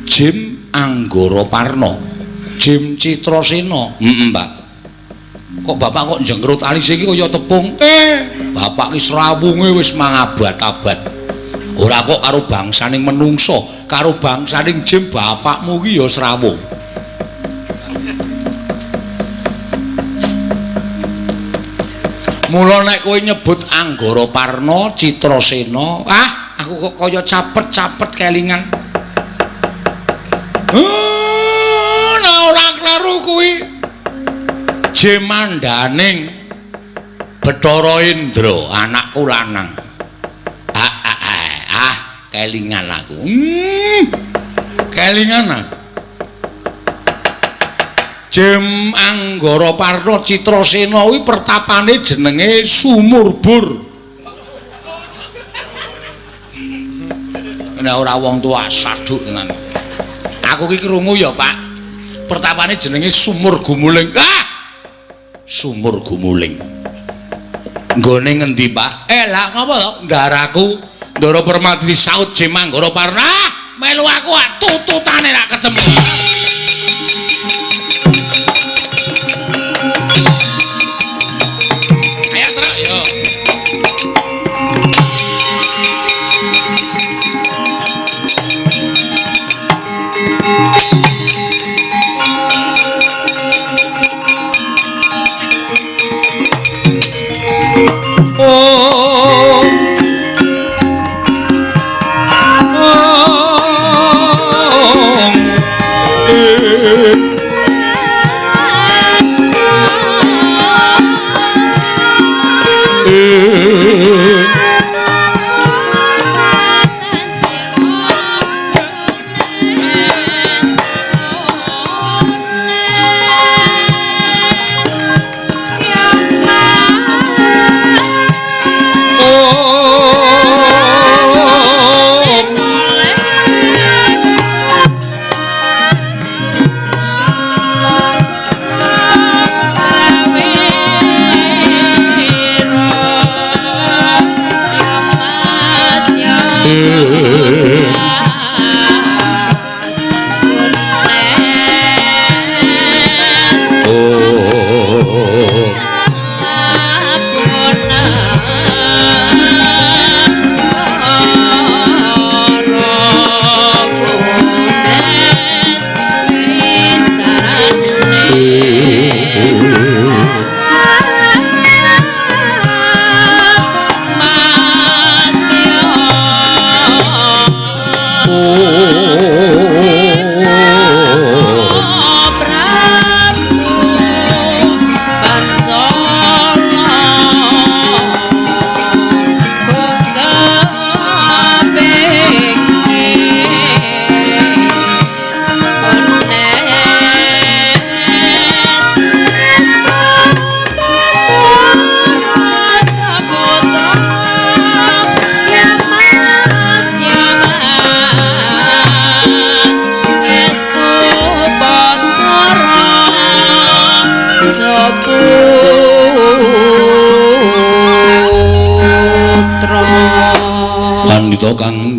Jim Anggara Parna, Jim Citrasena. Heeh, Pak. Kok bapak kok njengkrut alis iki kaya tepung? Bapak ki srawunge wis mangabad-abad. Ora kok karo bangsaning menungsa, karo bangsaning jim bapakmu ki ya srawung. Mula nek kowe nyebut Anggara Parna, Citrasena, ah, aku kok kaya capet-capet kelingan. Nah ora kleru kuwi. Jemandaning Bathara Indra, anakku lanang. Kelingan aku. Kelingan aku. Jem Anggara Parna Citrasena kuwi pertapane jenenge Sumurbur. Nek ora wong tuwa saduk tenan. Aku ki krungu ya, Pak. Pertapane jenenge Sumur Gumuling. Ah! Sumur Gumuling. Nggone ngendi, Pak? Lah ngopo to? Ndaraku Ndara Permadi saut Jem Anggara Parna. Ah, melu aku tututane rak ketemu. Ayo truk yo.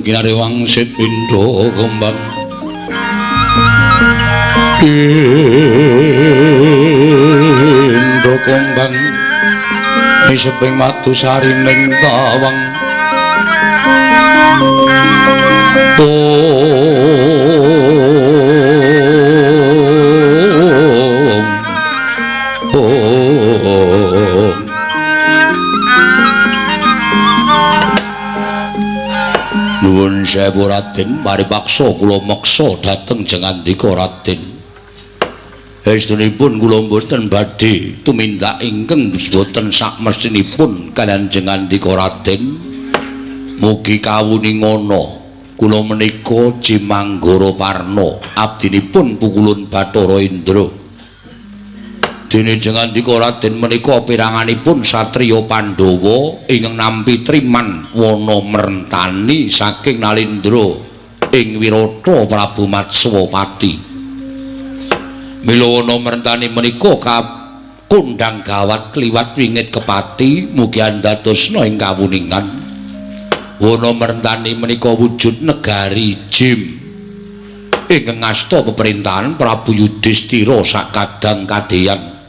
Kinari wangsit pindha kembang. Pindha kembang iseping madu sarining tawang. Om Om. Nuwun sewu Raden, paripaksa kula meksa dhateng jengandika Raden. Estunipun kula mboten badhe tumindak ingkang boten sakmestinipun kaliyan jengandika Raden. Mugi kawuningana kula menika Jimanggara Parna, abdinipun Pukulun Bathara Indra. Dene jengandika Raden menika piranganipun satriya Pandhawa ingkang nampi triman wana merentani saking Nalindra ing Wirata Prabu Matswapati. Mila wana merentani menika kakundhang gawat kliwat wingit kepati mugi andadosna ing kawuningan. Wana merentani menika wujud negari Jim ingkang ngasta peperintahan Prabu Yudhistira sakadang kadeyan.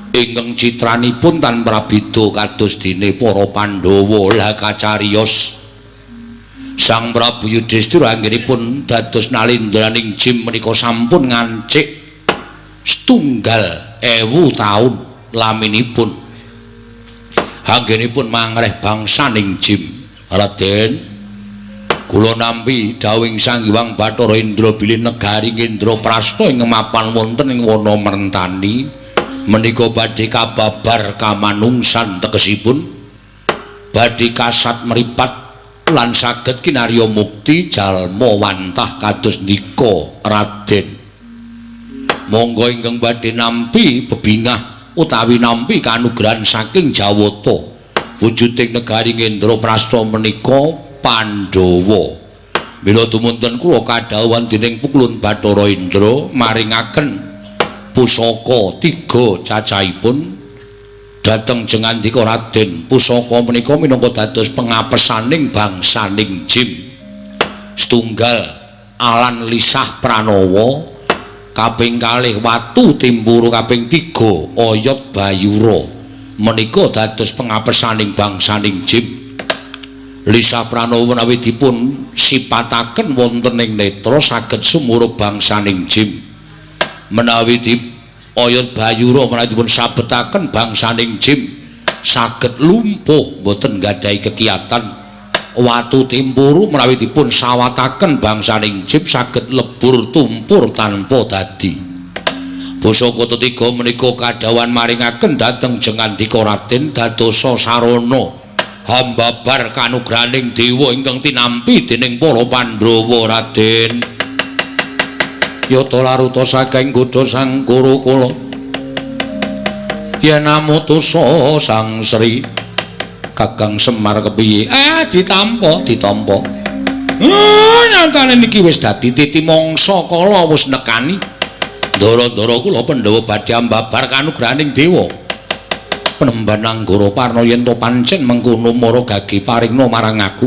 Ingkang citranipun tan prabida kados dene para Pandhawa lah kacariyos. Sang Prabu Yudhistira anggenipun dados nalindraning Jim menika sampun ngancik 1000 taun laminipun. Anggenipun mangreh bangsaning Jim. Raden, kula nampi dawuhing Sang Hyang Bathara Indra bilih negari Indraprasta ing mapan wonten ing wana merentani menika badhe kababar kamanungsan tegesipun badhe kasat mripat lan saged kinarya mukti jalma wantah kados nika Raden. Monggo ingkang badhe nampi bebingah utawi nampi kanugrahan saking Jawata wujuding negari Indraprasta menika Pandhawa. Mila tumunten kula kadhawuhan dening Pukulun Bathara Indra maringaken pusaka tiga cacahipun dhateng jengandika Raden. Pusaka menika minangka dados pengapesaning bangsaning Jim. Setunggal alan lisah pranawa, kaping kalih watu timpuru, kaping tiga oyot bayura. Menika dados pengapesaning bangsaning Jim. Lisah pranawa menawi dipun sipataken wonten ing netra saged sumurup bangsaning Jim. Menawi di oyot bayura menawi dipun sabetaken bangsaning Jim saged lumpuh mboten nggadahi kekiatan. Watu timpuru menawi dipun sawataken bangsaning Jim saged lebur tumpur tanpa dadi. Pusaka tetiga menika kadhawuhan maringaken dhateng jengandika Raden dadosa sarana hambabar kanugrahaning dewa ingkang tinampi dening para Pandhawa Raden. Yata laruta saking godha sang Kuru-kula yen amutusa Sang Sri Kakang Semar kepiye? Ditampa, ditampa. Nyatane niki wis dadi titi mangsa kala wis nekani. Ndara-ndara kula Pandhawa badhe ambabar kanugrahaning dewa. Penemban Anggara Parna yen to pancen mengkono mara gage paringna marang aku.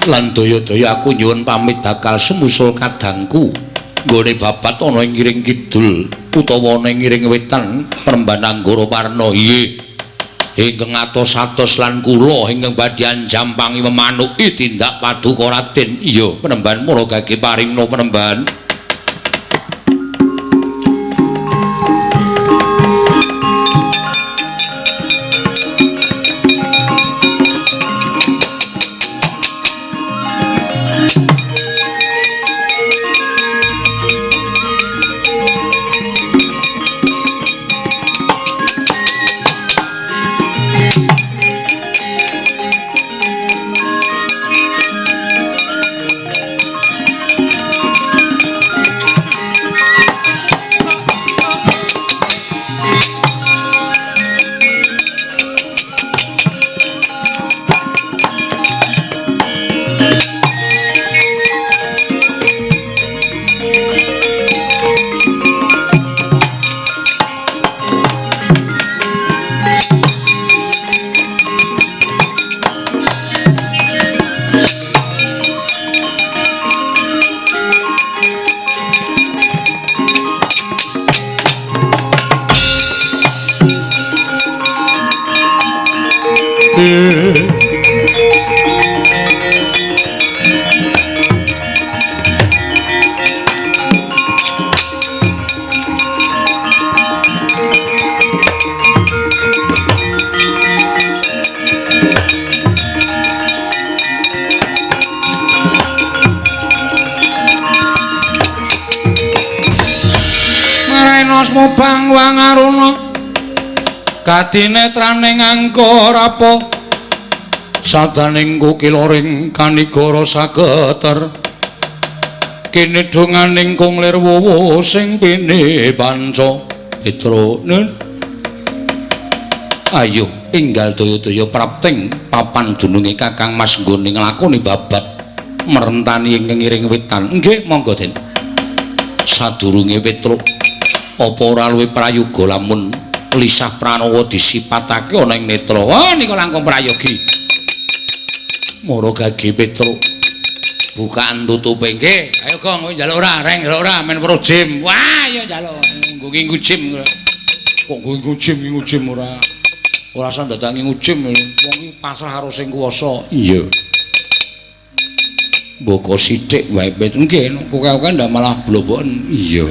Lan daya-daya aku nyuwun pamit bakal sumusul kadangku. Nggone babat ana ing ngiring kidul utawa ana ing ngiring wetan Penemban Anggara Parna. Iye. Ingkang atos-atos lan kula ingkang badhe anjampangi memanuki tindak paduka Raden. Iya, Penemban mara gage paringna Penemban. Marena bangwang aruna kadinetraning angkara sadaning kukiloring kanigara sageter kene donganing kung lir wowo sing pini panca Petro nun. Ayo enggal daya-daya prapting papan dununge Kakang Mas nggone nglakoni babat merentani ing ngiring wetan. Nggih monggo Den. Sadurunge Petruk apa ora luwih prayoga lamun lisah Pranawa disipatake ana ing netra. Wah nika langkung prayogi. Mara gage Petruk bukaan tutupe nggih. Ayo Gong kowe njaluk ora reng njaluk ora men weruh jim. Wah ya njaluk nggo ngingu jim. Kok nggo ngingu jim ngingu jim ora. Ora usah dadak ngingu jim wong iki pasrah karo sing kuwasa. Iya. Mboko sithik wae Petruk nggih kowe-kowe ndak malah bloboken. Iya.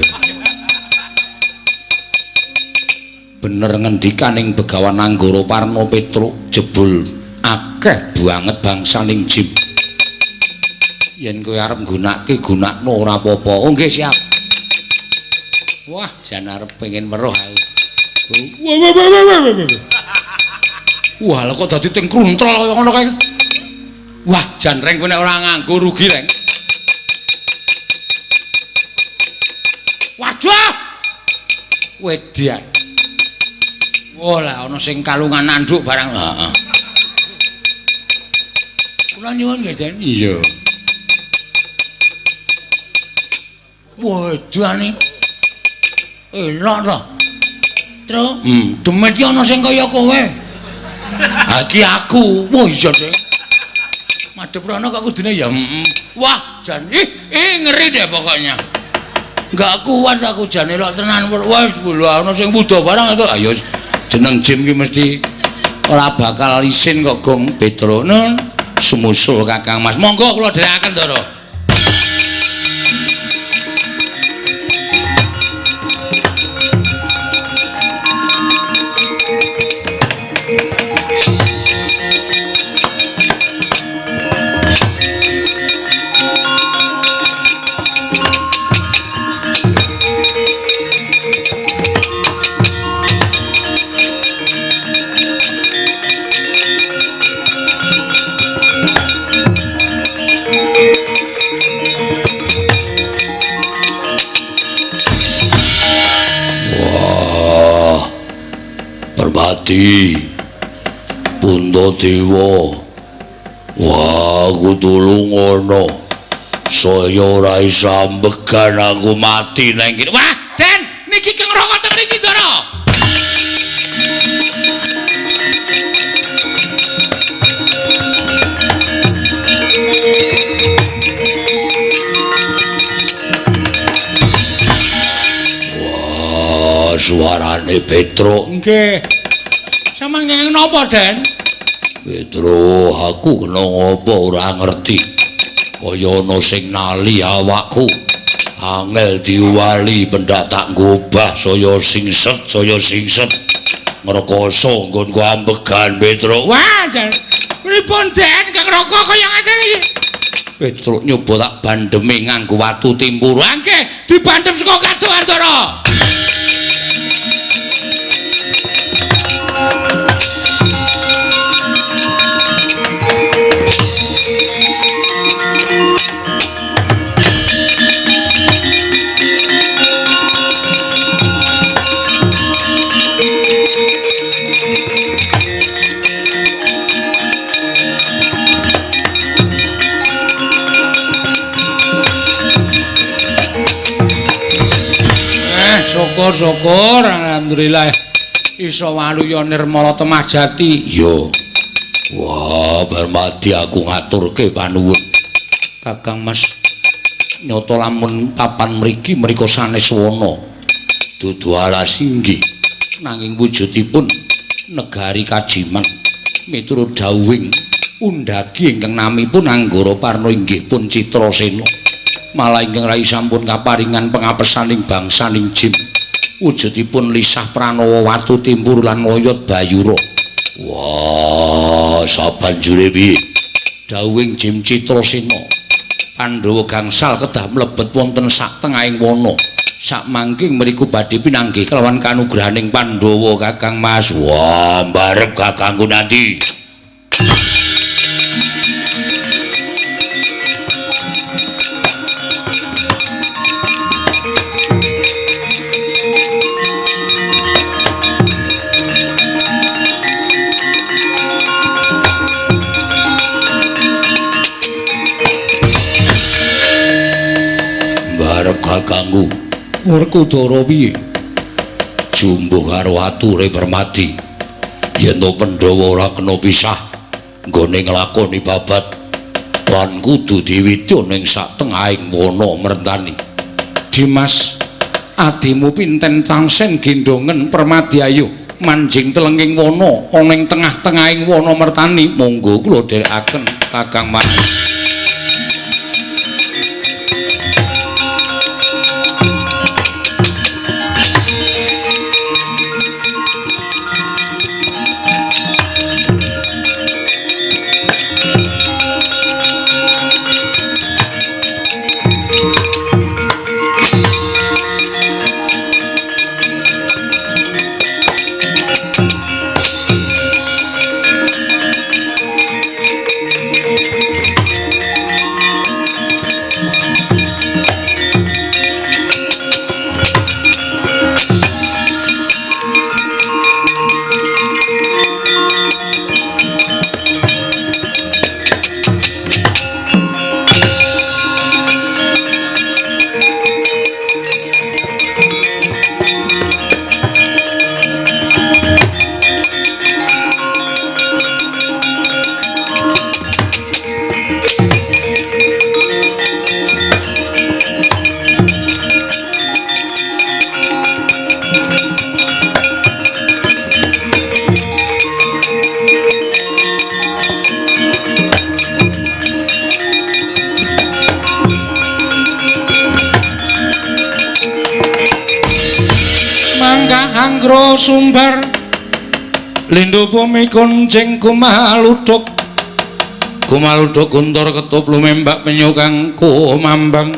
Bener ngendikaning Begawan Anggara Parna Petruk jebul akeh banget bangsaning jim. Yen kowe arep nggunakake gunakno ora apa-apa. Oh nggih siap. Wah, jan arep pengen weruh aku. Wah wah wah wah wah. Wah, lha kok dadi ting kruntel kaya ngono kae. Wah, jan reng kowe nek ora nganggo rugi reng. Waduh. Wedian. Oh lah ana sing kalungan anduk barang. Heeh. Kula nyuwun nggih, Den. Iya. Waduh. Elok to. Tru, demit iki ana sing kaya kowe. Ha iki aku. Wah iya, Den. Madhep rono kok kudune ya. Wah, jan ih ngeri deh pokoknya. Enggak kuat aku jan elok tenan. Wah, lho ana sing wuda barang itu. Ayo jeneng jim ki mesti ora bakal isin kok Gong Petro. Nun sumusul Kakang Mas. Monggo kula dherekaken Ndara. Puntadewa, wah aku tulung ana saya ora iso ambegan aku mati nang kene. Wah, Den, niki keng roko teng mriki, Ndara. Wah, suarane Petruk. Nggih. Sampeyan ngene napa, Den? Petro, aku kena ngopo ora ngerti. Kaya ana sing nali awakku. Angel diwali pendak tak ngobah saya singset, saya singset. Ngrekoso nggonku ambegan Petro. Wah, jan. Pripun, Den? Kang Raka kaya ngene iki. Petro nyoba tak bandheme nganggo watu timpur. Nggih, dibandhem saka kadohan, Ndara. Syukur-syukur alhamdulillah iso waluya nirmala temah jati. Iya. Wah, bar mati aku ngaturke panuwun. Kakang Mas nyata lamun papan mriki mriko sanes wana. Dudu alas inggih. Nanging wujudipun negari kajiman. Miturut dawuhing undhagi ingkang namipun Anggara Parna inggih pun Citrasena. Malah ingkang rai sampun kaparingan pengapesaning bangsaning Jim. Wujudipun lisah pranawa watu timpur lan oyot bayura. Wah, sabanjure piye? Dawuhing Jim Citrasena, Pandhawa gangsal kedah mlebet wonten sak tengahing wana. Sakmangke mriku badhe pinanggih kelawan kanugrahaning Pandhawa Kakang Mas. Wah, mbarep kakangku nanti. Mbarep kakangku. Werkudara piye? Jumbuh karo ature Permadi. Yen to Pandhawa ora kena pisah nggone nglakoni babat lan kudu diwidya ning sak tengahing wana merentani. Dimas, adimu pinten tangsen gendongen Permadi ayo manjing telenging wana ana ing tengah-tengahing wana mertani. Monggo kula dherekaken Kakang Mas. Sumbar lindu bumi kuncing kumaluduk kumaluduk guntur ketup lumembak penyu kang kumambang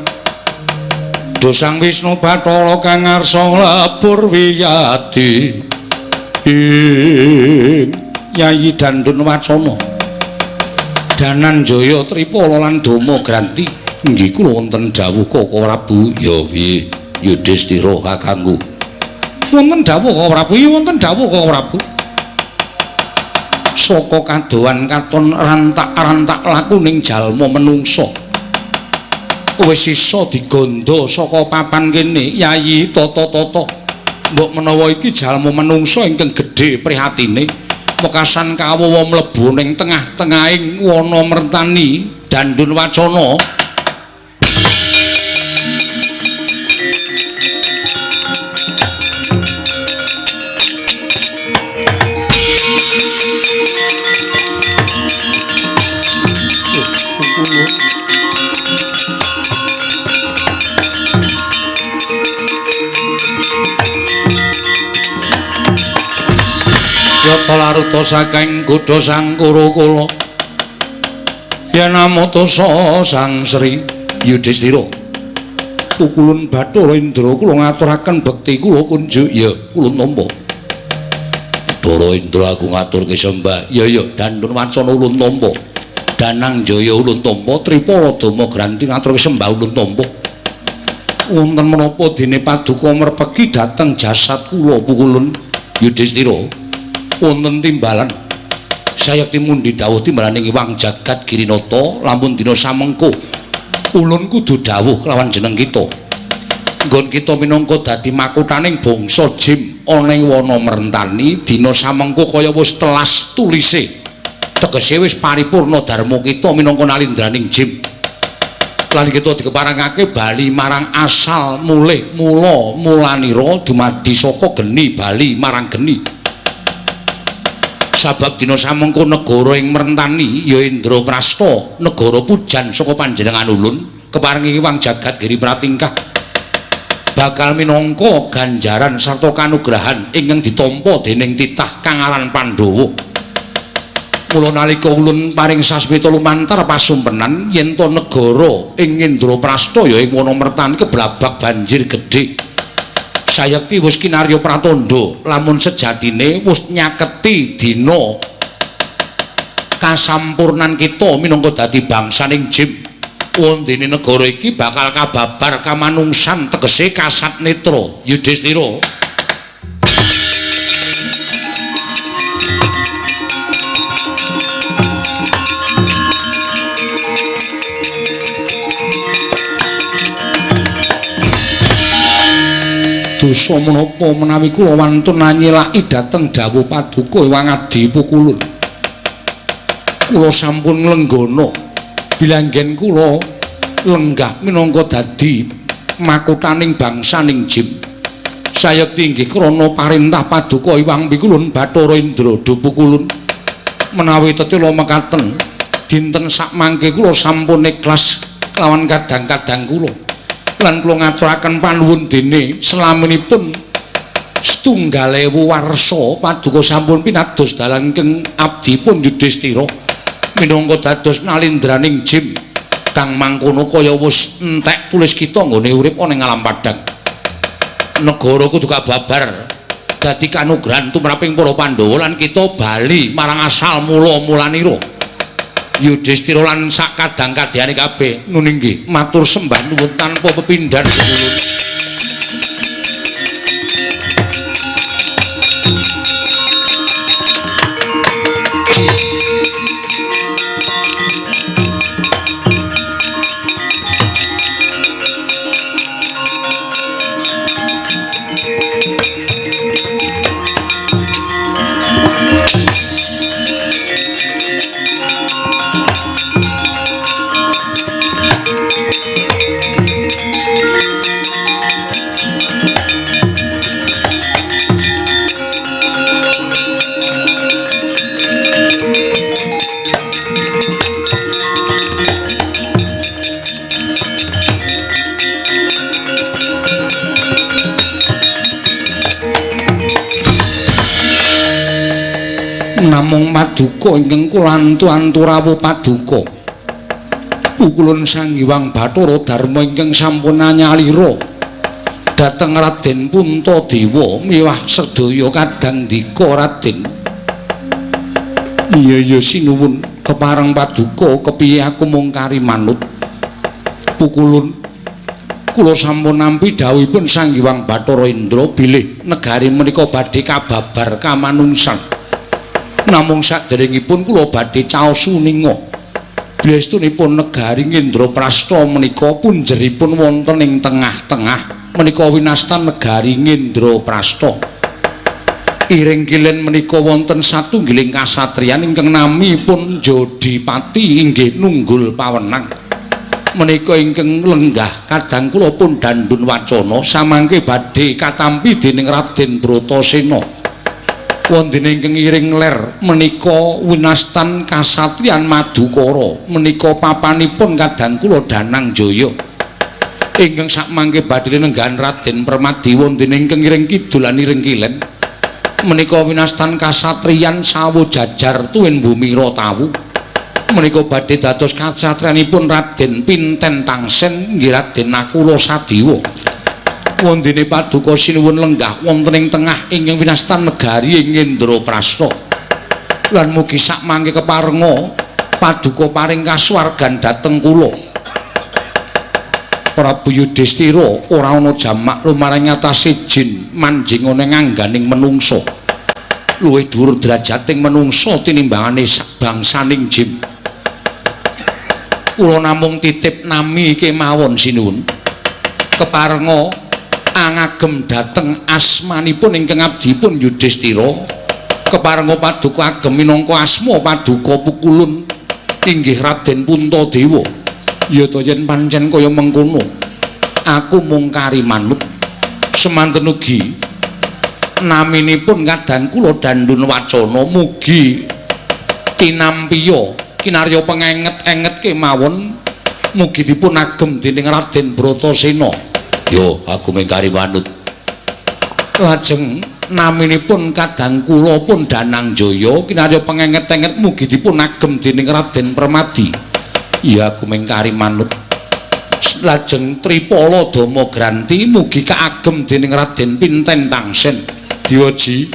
dosang Wisnu Bathara kang ngarsa lebur wiyadi ing Yayi Dandun Wacana Dananjaya Tripala lan Dama Granti. Inggih kula wonten dawuh Koko Prabu. Ya piye Yudhistira kakangku? Wonten dawuh Koko Prabu, wonten dawuh Koko Prabu. Saka kadohan katon rantak-rantak lakuning jalma menungsa wis isa digondo saka papan kene Yayi tata-tata. Mbok menawa iki jalma menungsa ingkang gedhe prihatine wekasan kawowo mlebu ning tengah-tengahing wana mertani Dandun Wacana. Yata laruta saking kudha Sang Kurukula Yanamutasa Sang Sri Yudhistira pukulun Bathara Indra kula ngaturaken bekti kula kunjuk. Ya kula nampa Bathara Indra aku ngaturke sembah. Ya ya Dandun Wacana ulun tampa, Danangjaya ulun tampa, Tripala Dama Granti ngaturke sembah ulun tampa. Wonten menapa dene paduka merpeki dhateng jasad kula pukulun Yudhistira? Wonten timbalan sayekti mundi dawuh timbalaning Iwang Jagat Girinata lamun dina samengko ulun kudu dawuh kelawan jeneng kita. Nggon kita minangka dadi makuthaning bangsa Jim ana ing wana merentani dina samengko kaya wis telas tulise, tegese wis paripurna dharma kita minangka nalindraning Jim. Lan kita dikeparengake bali marang asal mulih mula mulanira dumadi saka geni bali marang geni. Sabab dina samengko negara ing Mertani ya Indraprasta, negara pujan saka panjenengan ulun keparengi Wang Jagat Giri Pratingkah bakal minangka ganjaran sarta kanugrahan ingkang ditampa dening titah kang aran Pandhawa. Mula nalika ulun paring sasmita lumantar pasumpenan yen to negara ing Indraprasta ya ing wana Mertani keblabak banjir gedhe. Sayekti wis kinarya pratandha lamun sejatine wis nyaketi dina kasampurnan kita minangka dadi bangsaning Jim. Wondene negara iki bakal kababar kamanungsan tegese kasat netra Yudhistira. Dosa menapa menawi kula wantun anyelaki dhateng dawuh paduka Hyang Adi Pukulun. Kula sampun nglenggana bilanggen kula lenggah minangka dadi makutaning bangsaning Jim. Sayekti inggih krana parentah paduka Hyang Pikulun Bathara Indra Dupukulun. Menawi tetela mekaten dinten sakmangke kula sampun ikhlas kelawan kadang-kadang kula. Lan kula ngaturaken panuwun dene selaminipun 1000 warsa paduka sampun pinados dalan ingkang abdipun Yudhistira minangka dados nalindraning Jim kang mangkono kaya wis entek tulis kita nggone urip ana ing alam padhang. Negara kudu kababar dadi kanugrahan tumraping para Pandhawa lan kita bali marang asal mula-mulanira. Yudhistira lan sak kadang-kadhane kabeh nun inggih matur sembah nuwun tanpa pepindhan kula. Namung paduka ingkang kula antu-antu rawuh paduka Pukulun Sang Hyang Bathara Darma ingkang sampun anyalira dhateng Raden Puntadewa miwah sedaya kadang dika Raden. Iya iya sinuwun kepareng paduka kepiye aku mung kari manut. Pukulun kula sampun nampi dawuhipun Sang Hyang Bathara Indra bilih negari menika badhe kababar kamanungsan. Namung saderengipun kula badhe caos uninga bilestunipun negari Indraprasta menika punjeripun wonten ing tengah-tengah menika winastan negari Indraprasta. Iring kilen menika wonten satunggiling kasatriyan ingkang namipun Jodipati inggih nunggul pawenang. Menika ingkang lenggah kadang kula pun dandun wacana samangke badhe katampi dening Raden Bratasena. Wondene ingkang iring ler menika winastan kasatriyan Madukara menika papanipun kadang kula Danang Jaya ingkang sakmangke badhe nenggahan Raden Permadi. Wondene ingkang iring kidul lan iring kilen menika winastan kasatriyan Sawo Jajar Tuwin Bumi Ratawu menika badhe dados kasatriyanipun Raden Pinten Tangsen nggih Raden Nakula Sadewa. Wondene paduka sinuwun lenggah wonten ing tengah ingkang winastan negari ing Indraprasta lan mugi sakmangke keparenga paduka paring kasuwargan dhateng kula. Prabu Yudhistira ora ana jamak lumarang ngatasé jin manjing ana ngangganing menungsa. Luwih dhuwur derajating menungsa tinimbangane bangsaning jin. Kula namung titip nami kemawon sinuwun. Keparenga angagem dhateng asmanipun ingkang abdipun Yudhistira. Keparenga paduka agem minangka asma paduka Pukulun inggih Raden Puntadewa. Ya ta yen pancen kaya mengkono aku mung kari manut. Semanten ugi Naminipun kadang kula Dandun Wacana mugi tinampiya kinarya pengenget-enget kemawon mugi dipun agem dening Raden Bratasena. Yo, aku mengkari manut. Lajeng naminipun kadang kula pun Danang Jaya kinarya pengenget-enget mugi dipun agem dening Raden Permadi. Ya, aku mengkari manut. Lajeng Tripala Dama Granti mugi kaagem dening Raden Pinten Tangsen. Diwaji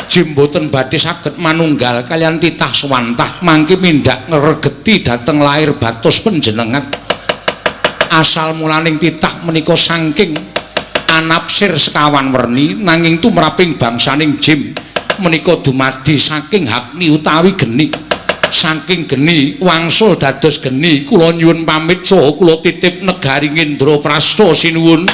jimboten badhe saged manunggal kaliyan titah suwantah mangke mindhak ngregeti dhateng lair batos panjenengan. Asal mulaning titah menika saking anapsir sekawan werni nanging tumraping bangsaning Jim menika dumadi saking hakni utawi geni. Saking geni wangsul dados geni. Kula nyuwun pamit saha kula titip negari Indraprasta sinuwun.